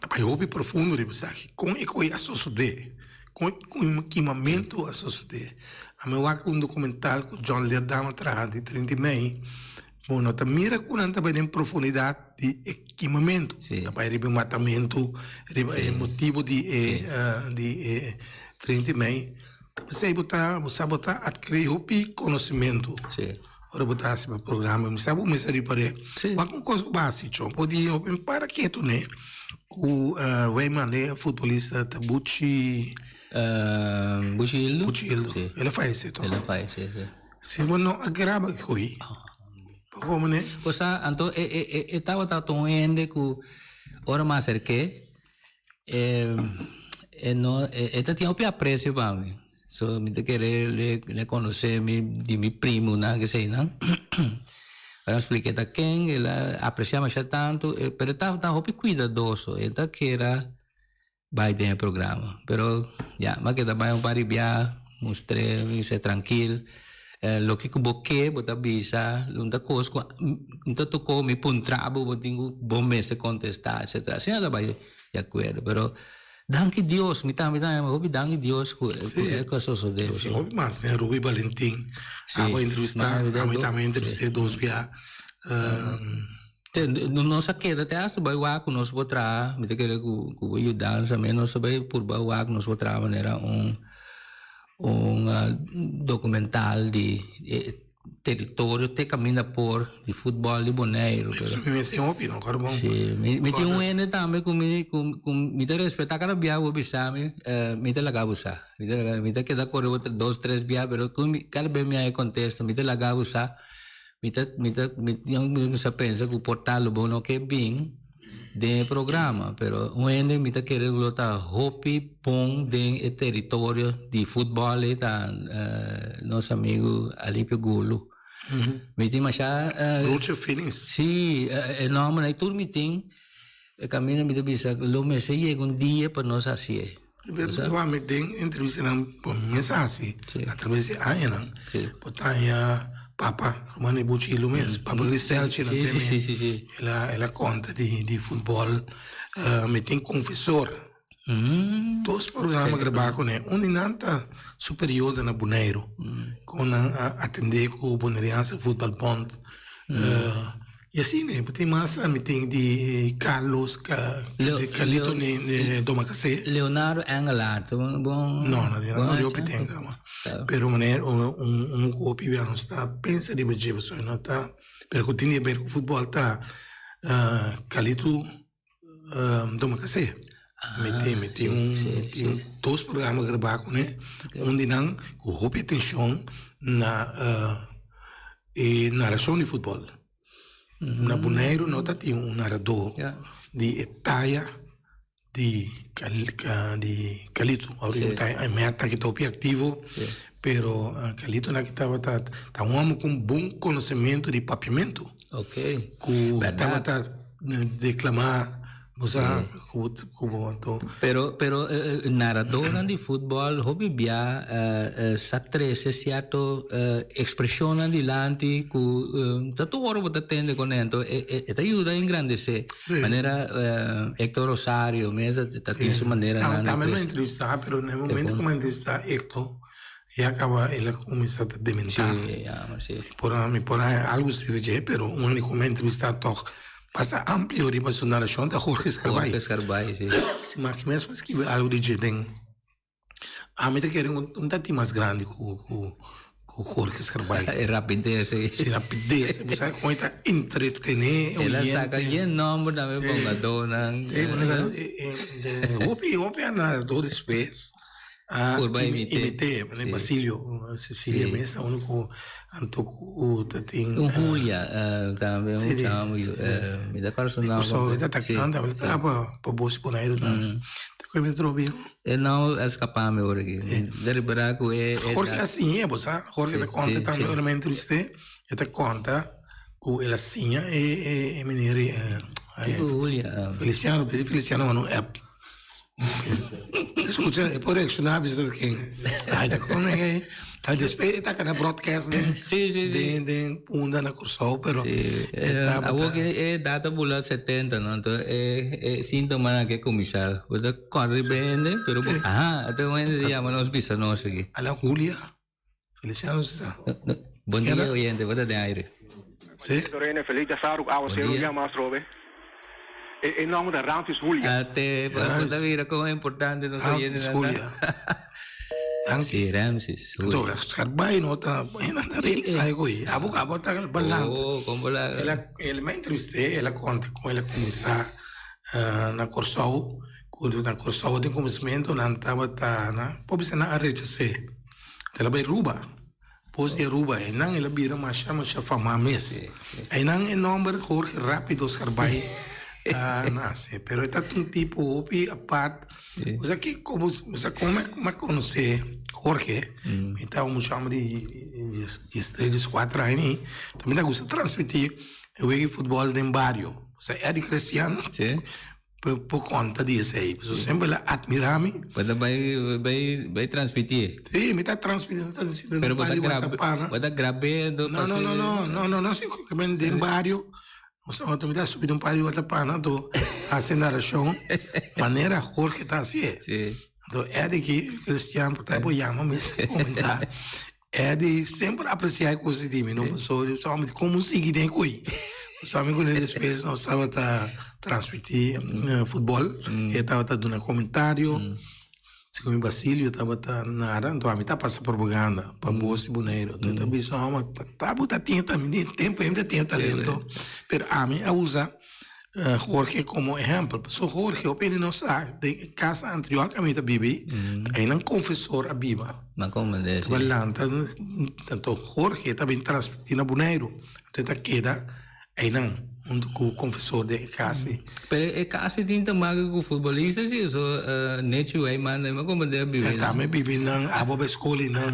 ta bai hopi profundo riba esaki, kon e koi a sosodé, kon e kimamentu a sosodé. Ami wak un dokumental ku John Leerdam a traha di 30 di mei. Bo no ta mira ku nan ta bai den profundidat di e kimamentu. Ta bai riba e matamentu, riba e motibu di e di e 30 mei. Ta p'esei bo ta bo sa bo ta atkerí hopi konosementu ora bo ta hasi bo programa. Mi sa bo mester ripar'é. Wak un kos ku bo hasi chon por di hopi para ketu ne ku Weyman e futbolista Tabuchi. Bushildo? Bushildo. Si. El a fayesé toch? El a fayesé, si. Si bo no a graba ki koe, pako mane? Osea, anto e e e e tabata un hende ku ora mi a aserk'é, e e no e e ta tin hopi apresio pa mi. So mi ta kere le le konosé mi di mi primonan keseinan. Ora mi splik'é ta ken, el a apresiá masha tantu, pero e tabata hopi kuidadoso, e ta kera Bai den e programa. Pero ya, m'a keda bai un par di bia, mustr'é, mi bis'é trankil, loke ku bo ke bo ta bisa, lo ta kos ku no ta tokó mi puntra bo, bo tin ku bo mester kontestá etsetera. Asina ta bai di akuerdo. Pero danki Dios, mi tambe ta yama hopi danki Dios ku e kos a sosodé. Si, hopi mas, Ruby Valentin, abo a entrevistá, ami tambe a entrevist'é dos bia. Te nos a keda te hasta bai wak ku nos por traha, mi ta kere ku ku bo yudansa mi nos ta bai purba wak nos por traha manera un un dokumental di e teritorio te kaminda por di futbòl di Boneiru. Eso mi mester hopi no kòrda bon. Si, mi mi tin un hende tambe ku mi ku ku mi ta respetá kada bia bo bisa mi mi ta laga bo sa, mi ta laga mi ta keda kore bo dos tres bia pero ku mi kada bes mi haña kontesta mi ta laga bo sa. Mi ta mi ta mi mi sa pensa ku por ta lo bo no ke bin den e programa, pero un hende mi ta kere lo ta hopi bon den e teritorio di futbòl ei ta nos amigu Alipio Gulu. Mi tin masha Lucho Finis. Si, e nòmbernan ei tur mi tin, e kaminda mi ta bisa lo mester yega un dia pa nos hasié. Pero mi den entrevistanan bo mes hasi atraves di añanan bo ta haña papa ruman di Buchilo mes papa Cristelchi nan teme el a konta di futbol mi tin konfesor dos programa grabá kuné un di nan ta su periodo na Boneiru kon nan a atendé ku Boneriaanse Voetbal Bond. Y asina e tin mas ami tin di Carlos Carlito ni Domacassé. Leonardo Engelhardt un bon. No, no, Leonardo yo piten kama. Pero meneer un un hopi bia nos ta pensa riba dje pasobra no ta pero ku tin di haber ku futbol ta Carlito Domacassé. Mi tin mi tin un mi tin dos programa grabá kuné un di nan ku hopi atenshon na e narashon di futbol. Na Boneiru no ta tin un naradó di e taya di di Calito. Awor meta ki ta hopi aktivo, pero Calito na ki tabata ta un hòmber ku un bon konosementu di papiamentu. Ku tabata deklamá. Bo sa ku ku bo anto. Pero pero naradónan di futbòl hopi bia sa trese sierto ekspreshonnan dilanti ku ta tur ora bo ta tende ku nan. Anto e ta yuda engrandesé. Manera Hector Rosario mes ta tin su maneranan di Tambe mi a entrevistá pero na e momento ku mi a entrevistá Hector ya kaba el a kuminsá ta dementá. Por mi por haña algu sirbi dje pero un ku mi a entrevistá tòg. Pasa amplio riba su narashon ta Jorge Scarbay. Jorge Scarbay, si. Si Maki mes por skibi algu di dje den ami ta kere un tati mas grandi ku ku ku Jorge Scarbay. E rapides ei. Si rapides. Bo sa kon e ta entretene e El a saka yen nomber tambe bongadónan. Hopi hopi a naradó despues. A Purba imité. Imité, por ejemplo, Basilio, Cecilia mes ta uno ku anto ku ta tin. Un Julia tambe, un chamo, mi ta acorda su nomber. Kòrsou, e ta kanta, e ta pa pa bos Boneiru tambe. Ta koe mi ta tropi. E nomber a skapa mi ora aki. Ta repará ku e. Jorge a siña, bo sa? Jorge ta konta tambe ora mi a entrevist'é, e ta konta ku el a siña e e meneer Kiko Julia? Feliciano, pidi Feliciano manda un app. Escucha, e por reaccionar bisa ta ken. Ai ta come hey. Ai después e ta kana broadcast den. Sí, sí, sí. Den den punda na Curaçao, pero Sí. e tabata. Awor ke e data bula 70, no? Entonces e e síntomanan ke kuminsá. Bo ta kòrda riba hende, pero bo, aha, ata un hende ta yama nos bisa nos aki. Ala Julia. Feliciano sa. Bon dia oyente, bo ta den aire. Sí. Lorena, feliz djasaru, awa Bon seru dia. ya mas robe. E e nomber ta Ramses Julia. Ate, bo ta mira kon importante nos Ramses oyentenan ta. Julia. Danki. Sí, Ramses Anto, Julia. Scarbay no ta, e nan ta realisá e koe. Abo abo ta balanta. Oh, kon bo la. El a, el me entrevisté, el a konta kon el a kuminsá na Kòrsou. Ku na Kòrsou den kuminsamentu nan tabata na por bisa nan a rechas'é. El a bai Ruba. Pos di Aruba einan el a bira masha masha famá mes. Einan e nòmber Jorge Rápido Scarbay a nase. Pero e ta un tipo hopi apart. Osea ke komo osea komo mi a konosé Jorge, mi ta un mucha hòmber di diestres, dieskuater aña, mi ta gusta transmití e wega di futbòl den bario. Osea Eddie Christian. Por konta di esei. Pasobra semper el a admirá mi. Bo ta bai bai bai transmití. Sí, mi ta transmití, mi ta transmití. Pero bo ta grab'é, bo ta grab'é do No, no, no, no, no, no, no, sí, den bario. Mi ta subi den un par di watapana anto hasi narashon manera Jorge ta hasié. Sí. Anto Eddie ki Cristian por ta por yama mi komentá. Eddie semper apresiá e kos di mi, no? Pasobra sa mi komo sigui den koe. Pasobra mi kuné despues nos tabata transmití futbòl, e tabata duna komentario, segun mi Basilio tabata nara, anto ami ta pasa propaganda pa Bos di Boneiru. Anto e ta bisa, hòmber, ta bo ta tin tambe, den tempu hende ta tin e talento, pero ami a usa Jorge komo ehèmpel. Pasobra Jorge, hopi hende no sa, den e kas anterior ku ami ta biba ei, einan konfesor a biba. Nan komprendé, si. Tabata lanta, anto Jorge ta bin transmití na Boneiru. Anto e ta keda einan huntu ku konfesor den e kas ei. Pero e kas ei tin te make ku futbolista si, so Nechi Wijman tambe a komprendé a biba einan. E tambe a biba einan, abo bai skol einan,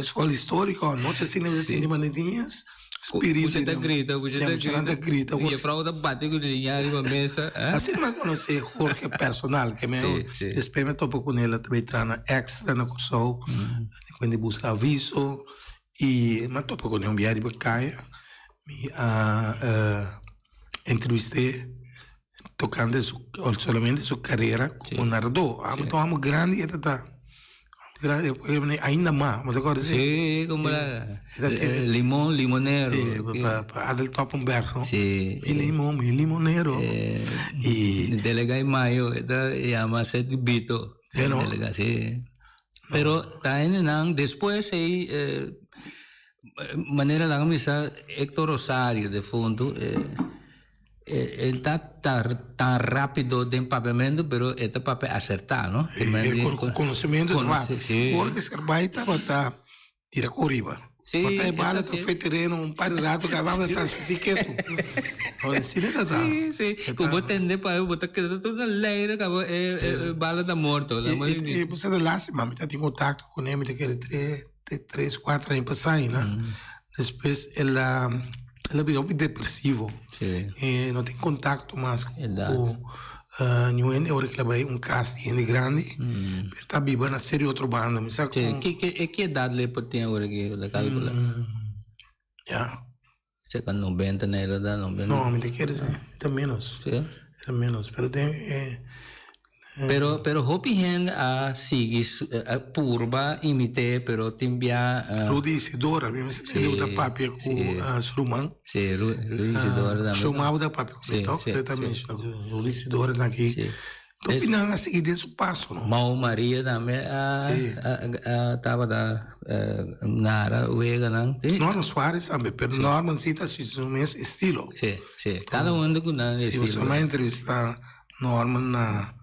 skol históriko, anochi asina e ta sinti manera tin es. Spiritu. Mucha ta grita, mucha ta grita. Mucha ta grita. Juffrouw ta bati ku liña riba mesa. Asina mi a konosé Jorge personal, ke mi despues mi a topa ku el a tabata traha na Extra na Kòrsou, despues di buska aviso i mi a topa ku el un bia riba kaya, mi a entrevist'é tokante su solamente su karera komo naradó. Amo ta un amo grandi e ta ta. Grandi, ainda mas, bo ta kòrda si? Sí, komo la limon, limonero. Sí, pa Adel Toppenberg, no? Sí. Mi limon, mi limonero. I Delega i Mayo, e ta yama Seti Bito. Sí, no? Delega, sí. Pero ta hendenan, despues ei, manera laga mi bisa, Hector Rosario defuntu, E ta tan rápido den papiamentu, pero e ta papia asertá, no? Ku konosementu ta wak. Jorge Scarbay tabata tira ku riba. Ora ta e bala ta fue tereno un par di rato kaba ta transmití ketu. Ora asina ta ta. Sí, sí. Ku bo tende pa bo ta keda tur na leira kaba e bala ta morto. E por seta lástima, mi ta tin kontakto kuné, mi ta kere tres, kuater aña pasá aina. Despues el a el a bira hopi depresivo. Sí. E no tin contacto mas cu niun hende ora cu el a bay un cas di hende grandi. Pero ta biba na serie otro banda. Mi sa cu. Ki ki e ki edad lo e por tin awor aki bo ta calcula? Ya. Cerca 90 na el a da 90. No, mi ta kere si ta menos. Sí? Ta menos, pero den e. Pero pero hopi hende a sigui su a purba imit'é pero tin bia. Rudy Isidora, mi mester tende ku ta papia ku su ruman. Sí, Rudy Isidora tambe. Su mama ta papia ku mi tok, e ta menshoná ku Rudy Isidora ta aki. Hopi nan a sigui den su paso, no? Mau Maria tambe a a tabata nara weganan. Norman Suarez tambe, pero Norman si ta sigui su mes estilo. Sí, sí, kada un ku nan estilo. Sí, mi a entrevistá Norman na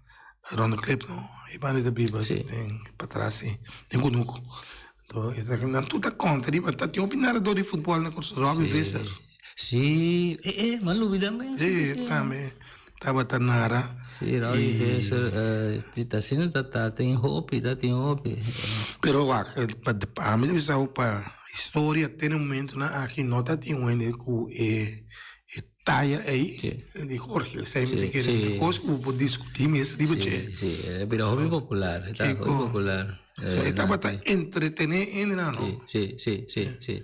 Ronde Klip no, e banda ta biba den patras si, den Kunuku. Anto e ta nan tur ta konta riba ta tin hopi narador di futbòl na Kòrsou, Robbie Visser. Sí, e e mi a lubida mes. Sí, tambe tabata nara. Sí, Robbie Visser, ta asina ta ta tin hopi, ta tin hopi. Pero wak, pa ami ta bisa pa historia te na momentonan aki no ta tin un hende ku e Taya ei di Jorge, esei mi ta kere ta kos ku bo por diskutí mes riba dje. Sí, sí, e bira hopi popular, e ta hopi popular. So e tabata entretené hendenan, no? Sí, sí, sí, sí.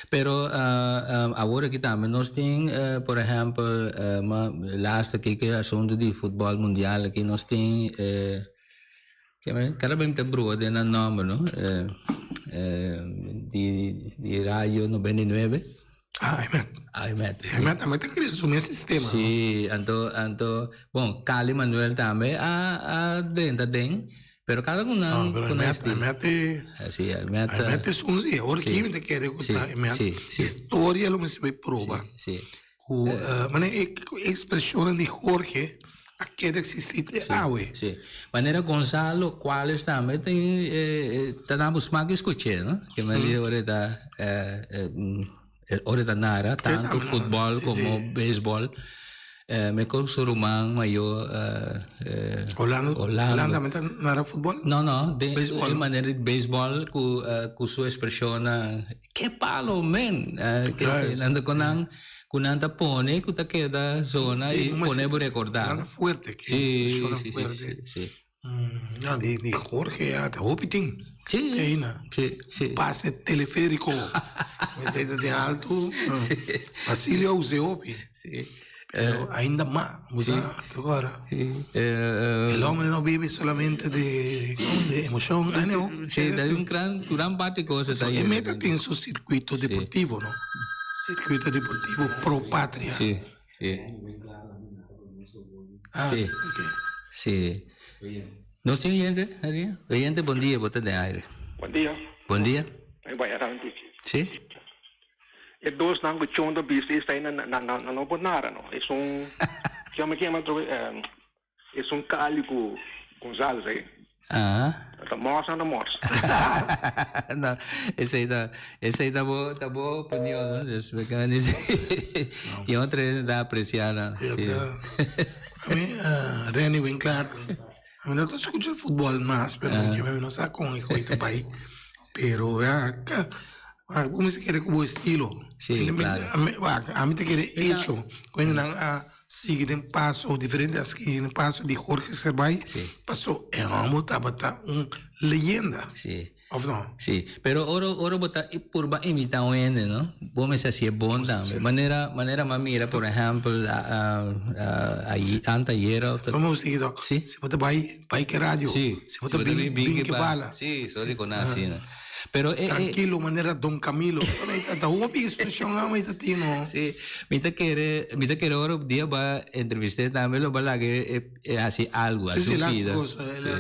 Pero awor aki tambe nos tin, por ehèmpel, laatste aki ku e asuntu di futbòl mundial aki nos tin kada bes mi ta brua den nan nòmber, no, di radio 99. Ah, Ahmed. Ahmed. Ahmed tambe ta crea su mes sistema. Sí, anto, anto, bon, Cali Manuel tambe a, a drenta den, pero cada un nan No, pero Ahmed, Ahmed e, Sí, Ahmed. Ahmed es un sí, ora Sí. ki mi ta kere ku Sí, ta Ahmed. sí, sí. Historia lo mester bay proba. Sí, Ku, eh, mane e expresionan di Jorge. A keda existi te awe. Sí. Manera Gonzalo Cuales tambe tin eh, ta na bo smak escuché, no? Que me dice ora ta eh, eh, ora ta nara tanto futbol como beisbol. Eh, me con su ruman mayor eh, eh, Orlando, Orlando. Orlando tambe ta nara futbol? No, no, de, Beisbol. de manera di beisbol cu, eh, cu su expresion na que palo men eh, que Juist. se, con nan Ku nan ta pone ku ta keda zona i pone bo rekordá. Nan ta fuerte, ki Sí, expresionnan sí, sí, fuerte. sí, sí. No, di, di Jorge ya ta hopi tin. Sí, Eina. sí, sí. Pase teleférico. Esei ta den alto. Basilio a us'é hopi. Sí. Pero ainda mas, bo sa, te acorda? Sí. El hombre no vive solamente de, de emoción. Ah, no. Sí, ta un gran, gran parte cosa ta E ahí. meta tin su circuito deportivo, no? Circuito deportivo pro patria. Sí, sí. Ah, Sí. ok. Sí. Nos tin oyente, Maria? Oyente, bon dia, bo ta den aire. Bon dia. Bon dia. Mi bai aranti. Sí? E dos nan ku chon ta bisa esei nan nan nan no por nada no. Esun kiami kiami atrobe esun Cali ku Gonzales ei. Ah. Ta mors nan ta mors. No, esei ta esei ta bo ta bo opinion no. Dus mi kan disi tin otro hende ta aprecia nan. Yo ta ami Renny Winklaar ami no ta skucha futbol mas pero mi no sa kon e koi ta bai. Pero ya ka bo mester kere ku bo estilo. Sí, claro. Ami ta kere hecho ku hendenan a sigui den paso diferente a sigui den paso di Jorge Cerbay paso e homber tabata un leyenda. Sí. Of no? Sí, pero ora ora bo ta purba imita un hende no, bo mester hacié bon tambe. Manera manera mi a mira por ehempel anteayer of Como bo sigui dok? Sí. Si bo ta bai Bai ke radio. Sí. Si bo ta bin, bin ke bala. Sí, sorry con así. No. Pero eh, eh, Tranquilo, manera Don Camilo. Ta hopi expresión ah, mi ta tin, no. Sí, mi ta kere, mi ta kere ora dia ba entrevisté tambe lo ba laga e, e hasi algo, Sí, hasi sí, un las pida. cosas. El a,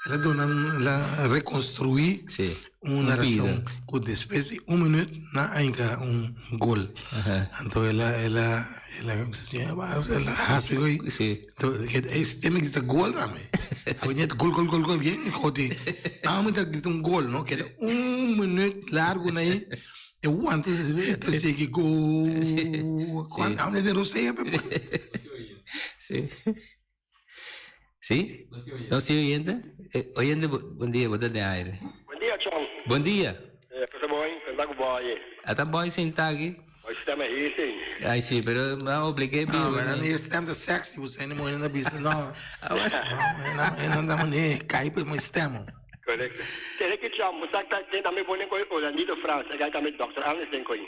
el a duna, el a reconstruí Sí. un Un narracion pida. cu despues di un minuut nan a hinca un gol. Anto el a, el a, el a, el a haci gooi. Sí. Anto e sistema grita gol tambe. Abo net gol, gol, gol, gol, bien goti. Nan mi ta grita un gol, no? Keda un minuut largo na ahí. E wanta e ta sigui gol. Cuando amo den rosea pe. Sí. Sí? Nos tin oyente? Eh, oyente, bon dia, bo ta den aire. Bon dia, Chon. Bon dia. Eh, pasa boy, pasa ku boy. Ata boy sinta aki. Boy stem hier sin. Ay, sí, pero me obligué No, maar dan je stem de sexy, bo zijn mooi na bisa, no. No, en dan meneer, kai pe mijn stem. Correcto. Tere ki Chon, musak ta ten ame bonen koi Orlandito Frans, e gai kame Dr. Anders den koi.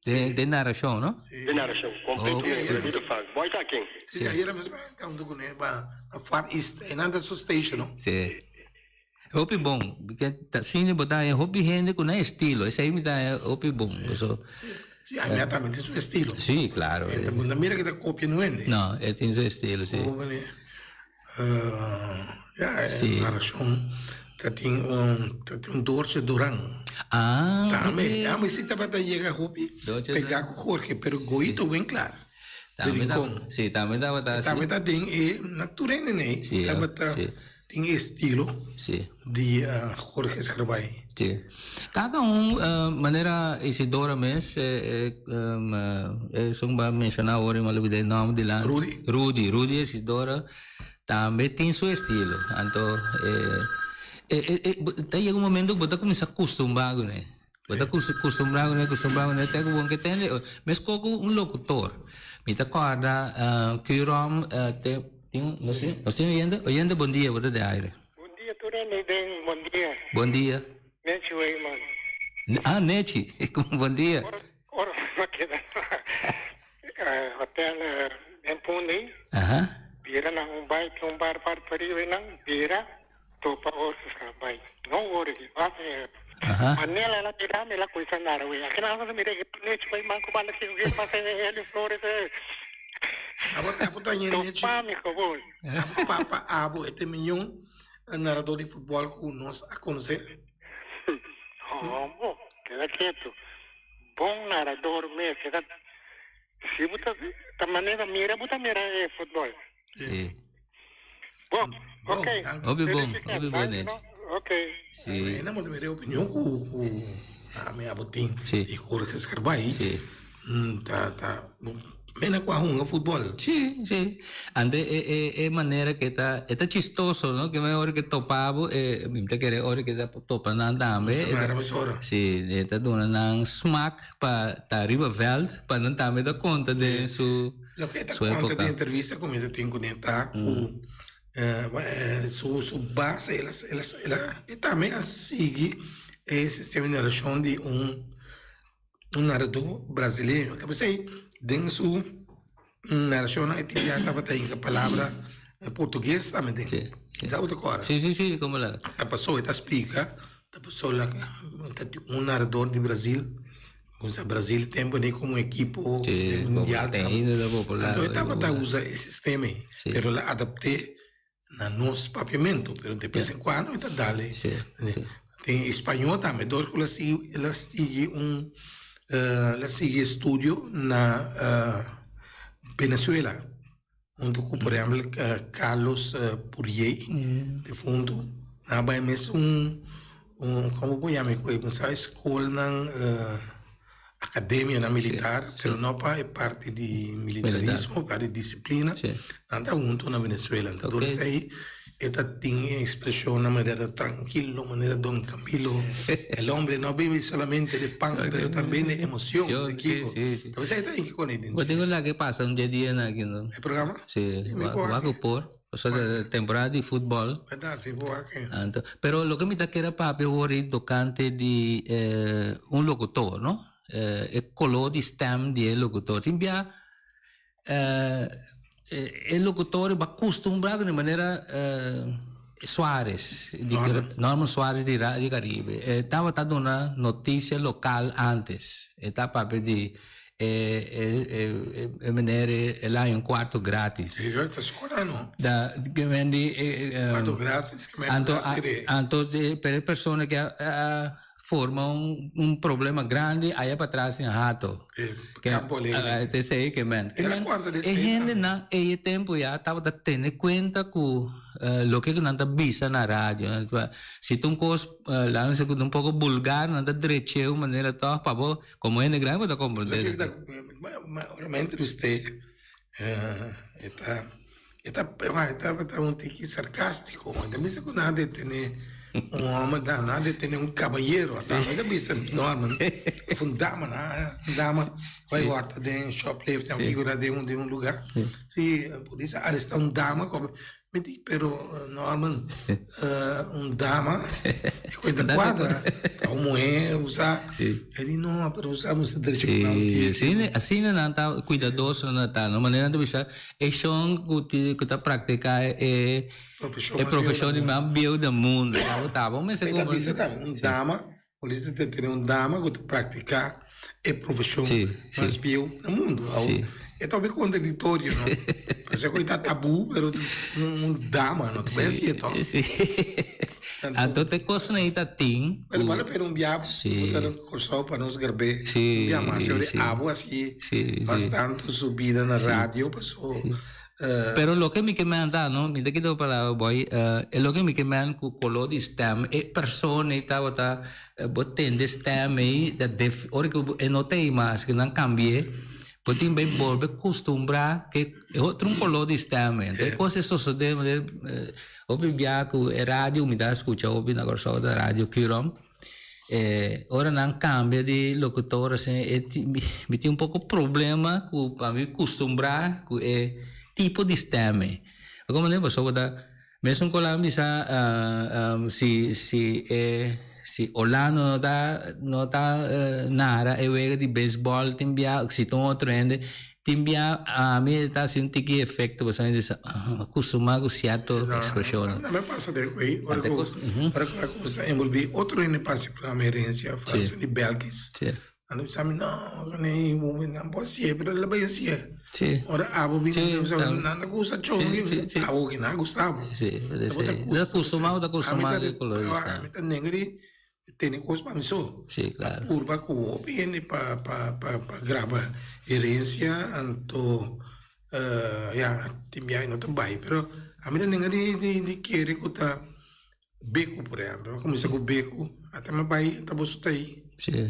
De, de narracion, no? De narracion, completo Oh. oh. Orlandito Frans. Boy ta ken. Sí, sí, ayer mesmo ta un duku ne ba na Far East, en anda su station, no? Sí. Hopi bon, porque ta sine bota e hopi hende ku na estilo, esei mi ta hopi bon. So, Sí, a mí también tiene su estilo. Sí, claro. Enta, mira que ta copia no hende. No, e tin su estilo, sí. Oh, meneer. Ja, e Sí. narracion ta tin un, ta tin un Dorce Duran. Ah, Tambe, ok. ja, mi si tabata yega hopi Dorce pega Duran. cu Jorge, pero Goito Winklaar, de Tambe ta, Rincon. sí, tambe tabata así. Tambe ta den e naturene nee, Sí, ja, tabata sí. tin e estilo Sí. di Jorge Schrabay. Sí. Cada un manera Isidora mes, eh, eh, esun ba menciona awor y mi a olbida e nomber dilanti. Rudy. Rudy, Rudy Isidora tambe tin su estilo. Anto eh, eh, ta yega un momento cu bo ta cuminsa custumba cune. Bo ta custumbra cune, custumbra cune, te cu bo ke tende. Mesco cu un locutor. Mi ta corda Curom te tin, nos tin, nos tin oyente? Oyente bon dia, bo ta den aire. Bon dia tur hende den bon dia. Bon dia. Nechi Weyman. Ah, Nechi, bon dia. Ora, ora mi keda na hotel den Punda, bira na un bai, tin un bar parti pariba einan, bira topa ora sa bai. No worry, basta e Manela la mira mi la cuminsa nara wey. Aki nan mira e Nechi Weyman cu banda sigu gei pasa e Elio Flores e. Abo, abo ta yen Nechi. Topa mi gewoon. Abo papa abo e te miyon narador di futbol cu nos a conoce. Homo, keda ketu. Bon narador mes. Keda, si bo ta, ta manera mira bo ta mira e futbol. Sí. Bon, ok. Hopi bon, hopi bon nech. Ok. Si. Ena mo ta opinion ku ku ami abo tin di Jorge Scarbay. Si. Ta ta mena ku a hunga futbol. Si, si. Ante e e e manera ke ta e ta chistoso no ke ora ke topa bo e mi ta kere ora ke ta topa nan tambe. Si, e ta duna nan smak pa ta riba veld pa nan tambe ta konta den su Loke ta su konta epoka. den entrevista ku mi ta tin kuné ta ku su su base el a el a el a e tambe a sigui e sistema di narashon di un un naradó brasileño. Ta p'esei den su narashonnan e tin ya tabata hinka palabra portugues tambe den. Sa bo ta kòrda? Si si si komo la. Ta pasó e ta splika ta pasó la ta tin un narador di Brasil. Usa Brasil tempo ni como equipo Sí, mundial. Te ainda ta popular. Anto e tabata usa e sistema ei, Sí. pero la adapté na nos papiamento, pero de vez en cuando e ta dale. Sí, sí. Tin español tambe, dor ku la sigui, la sigui un eh, la sigui estudio na eh, Venezuela. Huntu ku por ehèmpel Carlos Puriey defuntu nan a bai mes un un komo bo yama e koe bo sa skolnan akademianan militar pero no pa e parti di militarismo pa di disiplina nan ta huntu na Venezuela anto dor esei e ta tin e ekspreshonnan manera trankilo manera Don Camilo el hombre no vive solamente de pan pero también de emocion de kiko ta bisa e ta inki con e den Bo tin ku laga e pasa un dia dia na aki no? E programa? Si, wak ku por. Pasobra ta temporada di futbol. Berdad, si bo wak e. Anto, pero loke mi ta kere papia awor ei tokante di un lokutor, no? E koló di stem di e lokutor. Tin bia E locutor ba custumbra di manera Suarez, di Norman Suarez di Radio Caribe. E tabata duna noticia local antes. E ta papia di e e meneer el a haña un cuarto gratis. Sí, ta scola no. Da, ke men di Cuarto gratis, ke men Anto, anto pero e persona ke a forma un un problema grandi aya patras den Hato. E Campo Alegre. Te esey ke men. Ke men e hendenan ey e tempo ya tabata tene cuenta cu loke cu nan ta bisa na radio. Si ta un cos laga nos bisa un poco bulgar nan ta dreche un manera toch pa bo como hende grandi bo ta comprende. Ora mi a entrevist'e e ta E ta e tabata un tiki sarkástiko. E ta bisa ku nan a detené un hòmber, nan a detené un kabayero. Ata mi ta bisa Norman, òf un dama, nan un dama bai wòrta den shoplift, nan figura den un den un lugá. Si, polis a arestá un dama, mi di, pero Norman, un dama e ku e ta kuadra, ta un muhé, bo sa. E di no, pero bo sa bo sa drecha ku nan un tiki. Sí, asina nan ta kuidadoso nan ta, no manera nan ta bisa. E shon ku ti ku ta praktiká e Profeshon e mas bieu profeshon na di mundu. mas bieu den mundu. Abo ta bo mester E ta kumpra. bisa tambe un dama, polis ta tene un dama ku ta praktiká e profeshon Sí, sí. mas bieu na mundu. Awo Sí. e ta hopi kontradiktorio no. Parese ku e ta tabú pero un un dama no ta bai Sí, hasié tòg. sí. Anto te kosnan ei ta tin Pero ku bale pena un bia Sí. bo ta na Kòrsou pa nos garb'é. Sí, Un bia mas yori sí. abo hasi Sí, sí. bastantu su bida na radio paso Pero loke mi ke men ta no, mi ta kita bo palabra boy, e loke mi ke men ku koló di stem e persona ei tabata bo tende stem ei ta def ora ku e no ta ei mas ku nan kambi'é bo tin bai bolbe kustumbrá ke e otro un koló di stem ei. Anto e kos ei sosodé manera hopi bia ku e radio mi ta skucha hopi na Kòrsou ta radio Curom. E ora nan cambia di locutor asina e ti mi tin un poco problema cu pa mi custumbra cu e tipo di stem ey. Bo comprende? Pasobra ta mesun cu nan bisa si si e si Orlando no ta no ta nara e wega di baseball tin bia si ta un otro hende Tin bia ami ta hasi un tiki efecto pasobra mi ta bisa ah acostuma cu cierto expresionnan. No, me pasa den cu ey ora cu ora cu a cuminsa envolvi otro hende pasa programa herencia Franso di Belkis nan ta bisa mi no nan por hacié pero el a bay hacié ora abo bini nan ta gusta chon abo ki nan gusta bo Ta acostuma bo ta acostuma ami ta nenga di Tene kos pa mi so. Sí, claro. Ta purba ku hopi hende pa pa pa pa graba herensia anto. Ya, tin biaha no ta bai, pero ami ta nenga di di di kere ku ta beku por ehempel. Mi a kuminsá ku beku, ata mi a bai ata boso ta ei.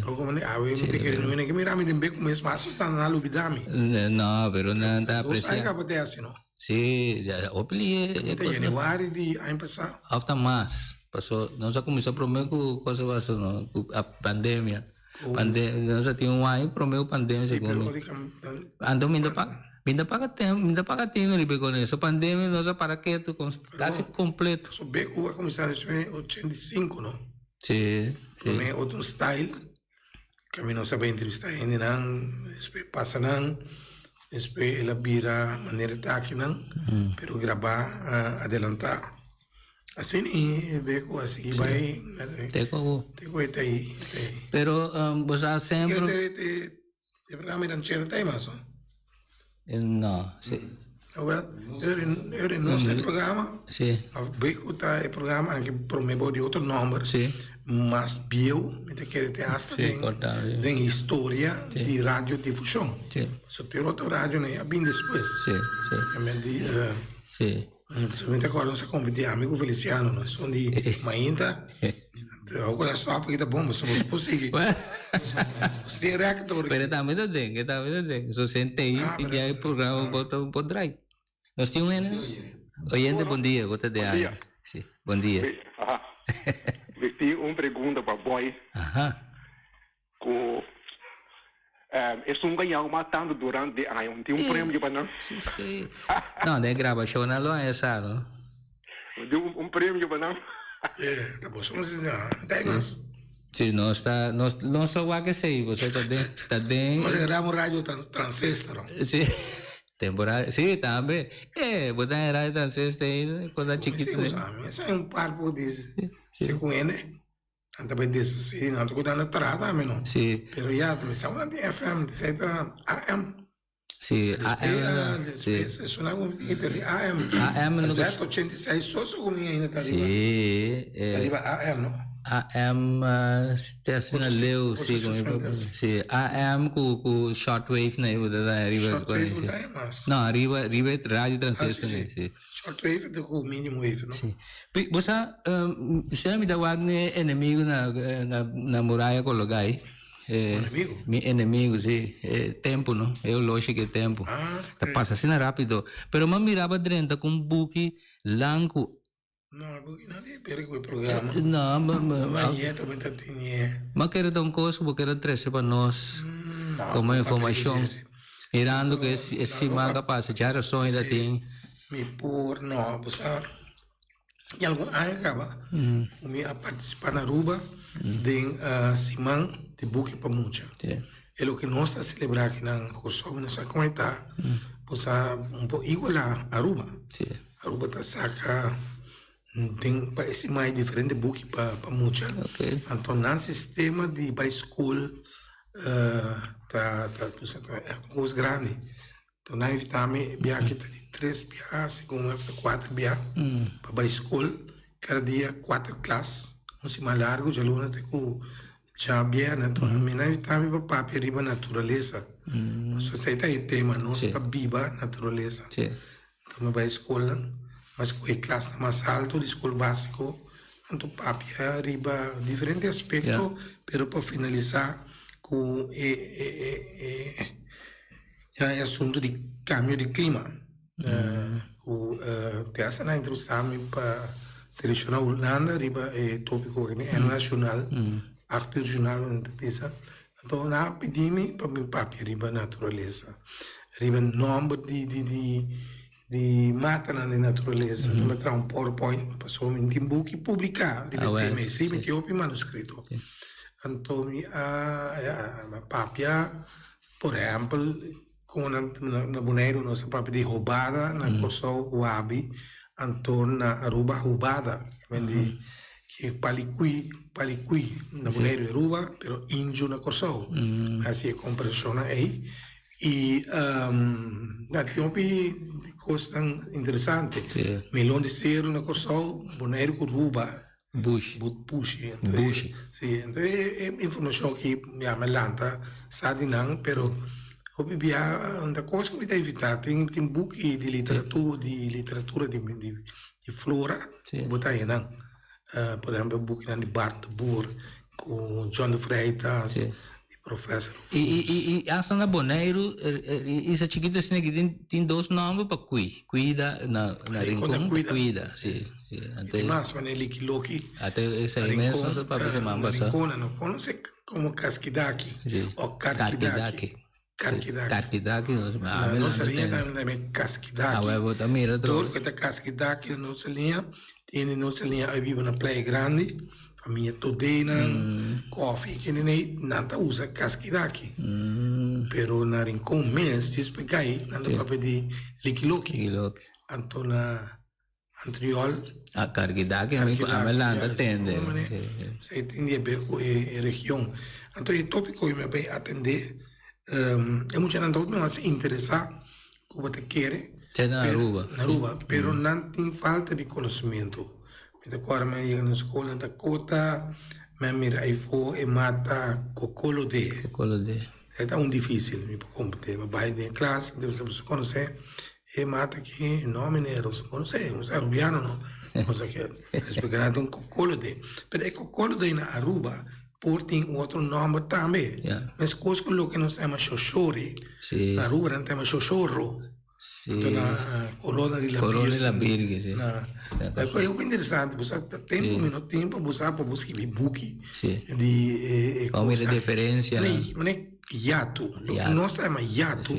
Ora ku mi awe mi ta kere no ke mira mi den beku mes, mas asusta nan a lubida mi. No, pero nan ta apresia. Dos aña kaba te hasi no. Si, hopi lihe e kos. Januari di aña pasá. Òf ta mas, paso nos a kuminsá promé ku kos a pasa no, ku a pandemia. Pandemia, nos a tin un aña promé ku pandemia segun mi. Anto mi ta paga, mi ta paga tem, mi ta paga tino riba e kos eso pandemia nos a para ketu kasi kompleto. So beku a kuminsá den 85 no? Si, si. Promé otro style, kami nos a bai entrevistá hendenan, despues pasa nan, despues el a bira manera ta akinan, pero grabá adelantá. Asina i e ku a sigui bai. Te ku awo. Te ku e ta ei. Pero bo sa semper. E programa di ranchero ta ei mas no? No, si. Awel, ora nos ta e programa. Si. Beku ta e programa anke prome bo di otro nomber. Si. Mas bieu, mi ta kere te hasta den historia di radiodifusion. Si. So te otro radio nan a bin despues. Si, si. Si. Mi ta acorda nos a competi ami cu Feliciano no esun di mainta awor cu nan stop aki ta bon pasobra bo por sigui nos tin record Pero tambe ta den e tambe ta den so sentei y bia e programa bo ta bo draai nos tin un hende oyente bon dia bo ta den aire si bon dia. Mi tin un pregunta pa boy. Ku esun gañao mas tantu durante di aña. Un tin un premio pa nan. Si, si. No, den grabashonnan lo haña sa, no? Un tin un premio pa nan. E, ta boso nos di nan, thanks. Si, nos ta, nos, nos lo wak esei, boso ta den, ta den. Nos regalamos un radio transistor. Si, temporada, si, tambe. E, bo ta en radio transistor ainda, cuando ta chikito. Si, si, mi sa un par por di, si ku hende. Nan ta bai deshací, nan ta cu nan ta traha tambe no. Sí. Pero ya, mi sa una di FM, di sa ta AM. Sí, AM. Despues, sí. Esuna cu mi tin di AM. AM. Z86 so so cu mi ainda ta riba. Sí. Ta riba AM no. AM, te asina leu, sí. Sí, AM cu, cu shortwave na riba. Shortwave no ta mas. No, riba, riba radio transistor, sí. Sí. Shortwave ta ku medium wave, no? Sí. Bo sa, sera mi ta wak mi enemigo na, na, na muraya Kologai. Eh, enemigo? Mi enemigo, sí. Eh, tempo, no? E oloshi ke tempo. Ah, Ta pasa asina rápido. Pero m'a miraba drenta ku un buki lanku. No, e buki no tin pere ku e programa. No, ma, ma, ma, Mañe ta benta tinie. Ma kere ta un kos ku bo kere trese pa nos No, komo no informashon. Mirando ku e e siman ka pasa, dja rason i ta tin. Mi por no, bo sa y algun aña caba cu mi a participa na Aruba den siman di buki pa mucha. E loke nos ta celebra aki na Corsou mi no sa con e ta, bo sa un por iguala Aruba. Aruba ta saca den pa e siman diferente buki pa mucha. Anto nan sistema di bay school ta ta un cos grandi. Ta nan invitá mi e biaha ta di tres biaha, segun mi ta kuater biaha pa bai skol. Kada dia kuater klas, un siman largu djaluna te ku djabièrnè. Anto mi nan invitá mi pa papia riba naturalesa. Pasobra esei ta e tema, nos ta biba naturalesa. Anto mi bai skolnan, mi a skohe klasnan mas altu di skol básiko, anto papia riba diferente aspekto, pero pa finalisá ku e Ya e asuntu di kambio di klima ku te hasta nan entrevistá mi pa televishon na Hulanda riba e topiko aki di nacional acht uur journal nan ta bisa. Anto nan a pidi mi pa mi papia riba naturalesa, riba nòmber di di di di matanan di naturalesa. Mi a traha un powerpoint pasobra mi tin buki publiká riba e tema ei. Si mi tin hopi manuskrito. Anto mi a papia. Por ehèmpel, komo na na Boneiru nos ta papia di hobada, na Kòrsou wabi, anto na Aruba hubada, men di ki palikui, palikui na Boneiru i Aruba, pero inju na Kòrsou. Hasi e komparashonnan ei. I na tin hopi kosnan interesante. Melon di seru na Kòrsou, Boneiru ku Aruba. Bushi. Bushi. Bushi. Si, entonces e informacion aki ya me lanta sa di nan, pero Hopi bia ta kos ku mi ta evitá. Tin tin buki di literatura di literatura di di di flora ku bo ta haña nan. Por ehèmpel bukinan di Bart de Boer ku John de Freitas, di Professor I i i i asta na Boneiru isa chikito asina ki tin tin dos nòmber pa kui. Kuida na na Rincon ta Rincon ta kuida. kuida, si. Si, I ante tin mas manera Liki Loki. Ate esei mes Rincon nos a papia siman na pasá. Rincon nan no konosé komo Kaskidaki Si. o Karkidaki. Karkidaki. Karkidaki. Karkidaki nos Na ami nos nan ta liña tende. nan ta yama Kaskidaki. Awe bo ta mira Dor atrobe. ku ta Kaskidaki na nos liña, tin di nos liña a biba na Playa Grandi, famia Todenan, Koffie, kininei, nan ta usa Kaskidaki. Pero na Rincon mes, djis pa gai, nan ta papia di Likiloki. Likiloki. Anto na Antriol. Ah, Karkidaki ami ku ami lanta tende. Esei tin di haber ku e region. Anto e topiko mi a bay atende, e muchanan ta hopi mas interesa ku bo ta kere. Esei na Aruba. Na Aruba, pero nan tin falta di konosementu. Mi ta kòrda mi a yega na skol na Dakota, mi a mira ayfo e mata kokolode. Kokolode. Esei ta un difisil mi por komprende. Mi a bai den klas, mi ta bisa boso konosé E mata ki no meneer, nos no conoce, nos Arubiano no cosa ke explicará un cocolo de. Pero e cocolo de na Aruba por tin un otro nomber tambe. Mescos cu loke nos ta yama shoshori, na Aruba nan ta yama shoshorro. Anto na Corona di la Virgen. Corona di la Virgen, si. Na, e hopi interesante, bo sa ta tempo mi no tin pa bo sa pa bo skibi buki di e Como e diferencia. Mane Yatu, loke nos ta yama yatu,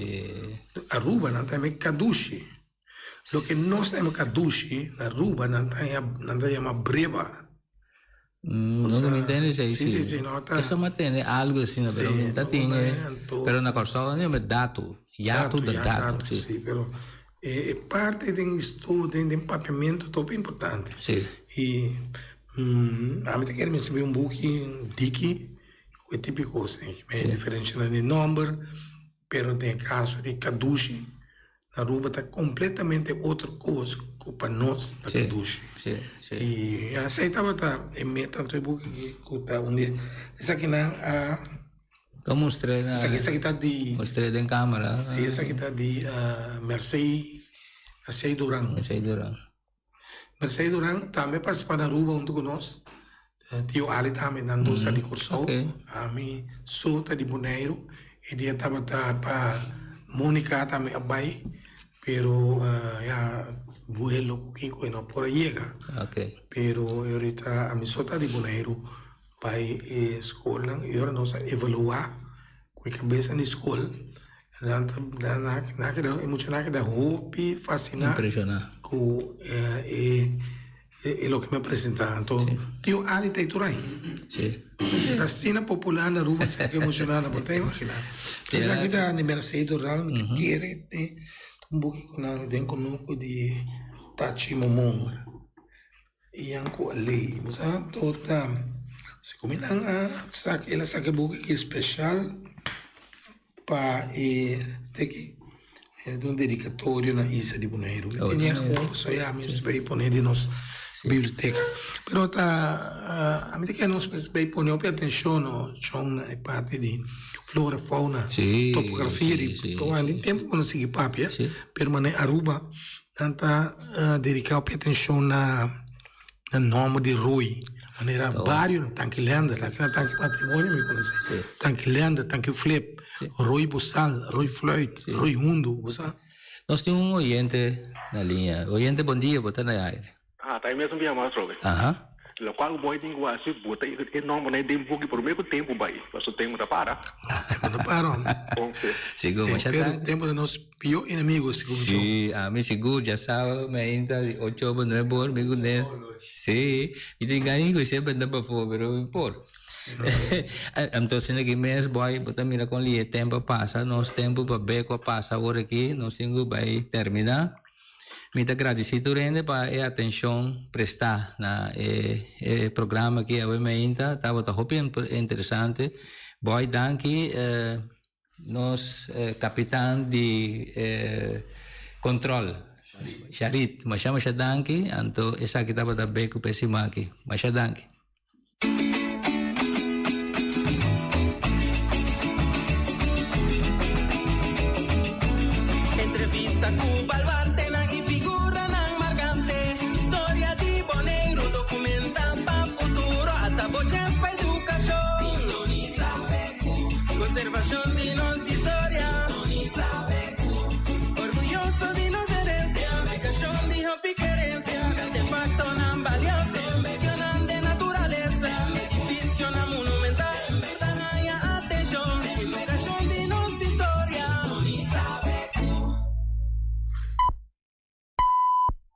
Aruba nan ta yama e kadushi. Loke nos ta yama kadushi, na Aruba nan ta nan ta yama breba. No mi tende esei si. Si, si, no ta. Eso mi a tende algo asina, pero mi ta tin e, pero na Kòrsou nan yama datu, yatu ta datu, si. Si, pero e parti den estudio, den papiamentu ta hopi importante. Si. I ami ta kere mi skirbi un buki diki. Ku e tipo di kos ei. E diferenshanan di nòmber, pero den e kaso di kadushi, na Aruba ta kompletamente otro kos ku pa nos ta kadushi. I esei tabata e meta anto e buki aki ku ta un di esakinan a. Ta mustr'é na. Esaki ta di. Mustr'é den kamera. Si, esaki ta di Mercey, Mercey Duran. Mercey Duran. Mercey Duran tambe a participa na Aruba hunto cu nos. Tio Ali tambe, nan dos ta di Corsou. Ami so ta di Boneiru. E dia tabata pa Monica tambe a bay, pero ya vuelo cu kico e no por a yega. Pero ahorita ami so ta di Boneiru bay e scolnan y ora nos a evalua cu e cabeza di scol. Nan ta nan a keda e muchanan a keda hopi fasciná Impresioná. ku e e loke mi a presentá. Anto Tio Ali ta ei tur ai. Sí. E ta asina popular na Aruba esaki ke emocioná bo ta imaginá. Esaki ta di Mercedes Duran mi ta kere e ta un buki ku nan den kunuku di Tachi Momon. Ian ku a lei. Bo sa tur ta si ku mi nan a saka el a saka e buki aki speshal pa e steki e ta un dedikatorio na Isa di Boneiru. Mi tene aho so ya mi bay pone den nos biblioteka. Pero ta ami ta kere nos bay pone hopi atenshon no chon na e parti di flora fauna topografia di tin tempu ku nos sigui papia pero manera Aruba Nan ta dedica hopi atencion na na nomber di rooi, manera bario na Tanki Lender, aki na Tanki Patrimonio mi conoce, Tanki Lender, Tanki Flip, Rooi Bosal, Rooi Fluit, Rooi Hundu, bo sa. Nos tin un oyente na liña. Oyente bon dia, bo ta na aire. Ah, ta e mesun bia mas atrobe. Aha. Locual cu bo tin cu haci, bo ta e nombernan den buki prome cu tempo bay, pasobra tempo ta para. Tempo ta para, hombre. Bon, si. Sigur, masha Pero tempo ta nos pior enemigo, segun mi. Si, ami sigur, dja saba mi ainda di ocho ora pa nuebe ora mi cu ne. Si, mi tin gana di cu semper ta pafó, pero mi por. Anto asina ki mes, boy, bo ta mira con lihe tempo a pasa, nos tempo pa be cu a pasa awor aki, nos tin cu bay termina. Mi ta gradisí tur hende pa e atenshon prestá na e programa aki awe meinta. Tabata hopi interesante. Boy danki nos kapitan di kontrol Sharit. Masha masha danki. Anto esaki tabata Beku Pesimaki. Masha danki. bo chèns pa edukashon. Sintonisá PQ, konservashon.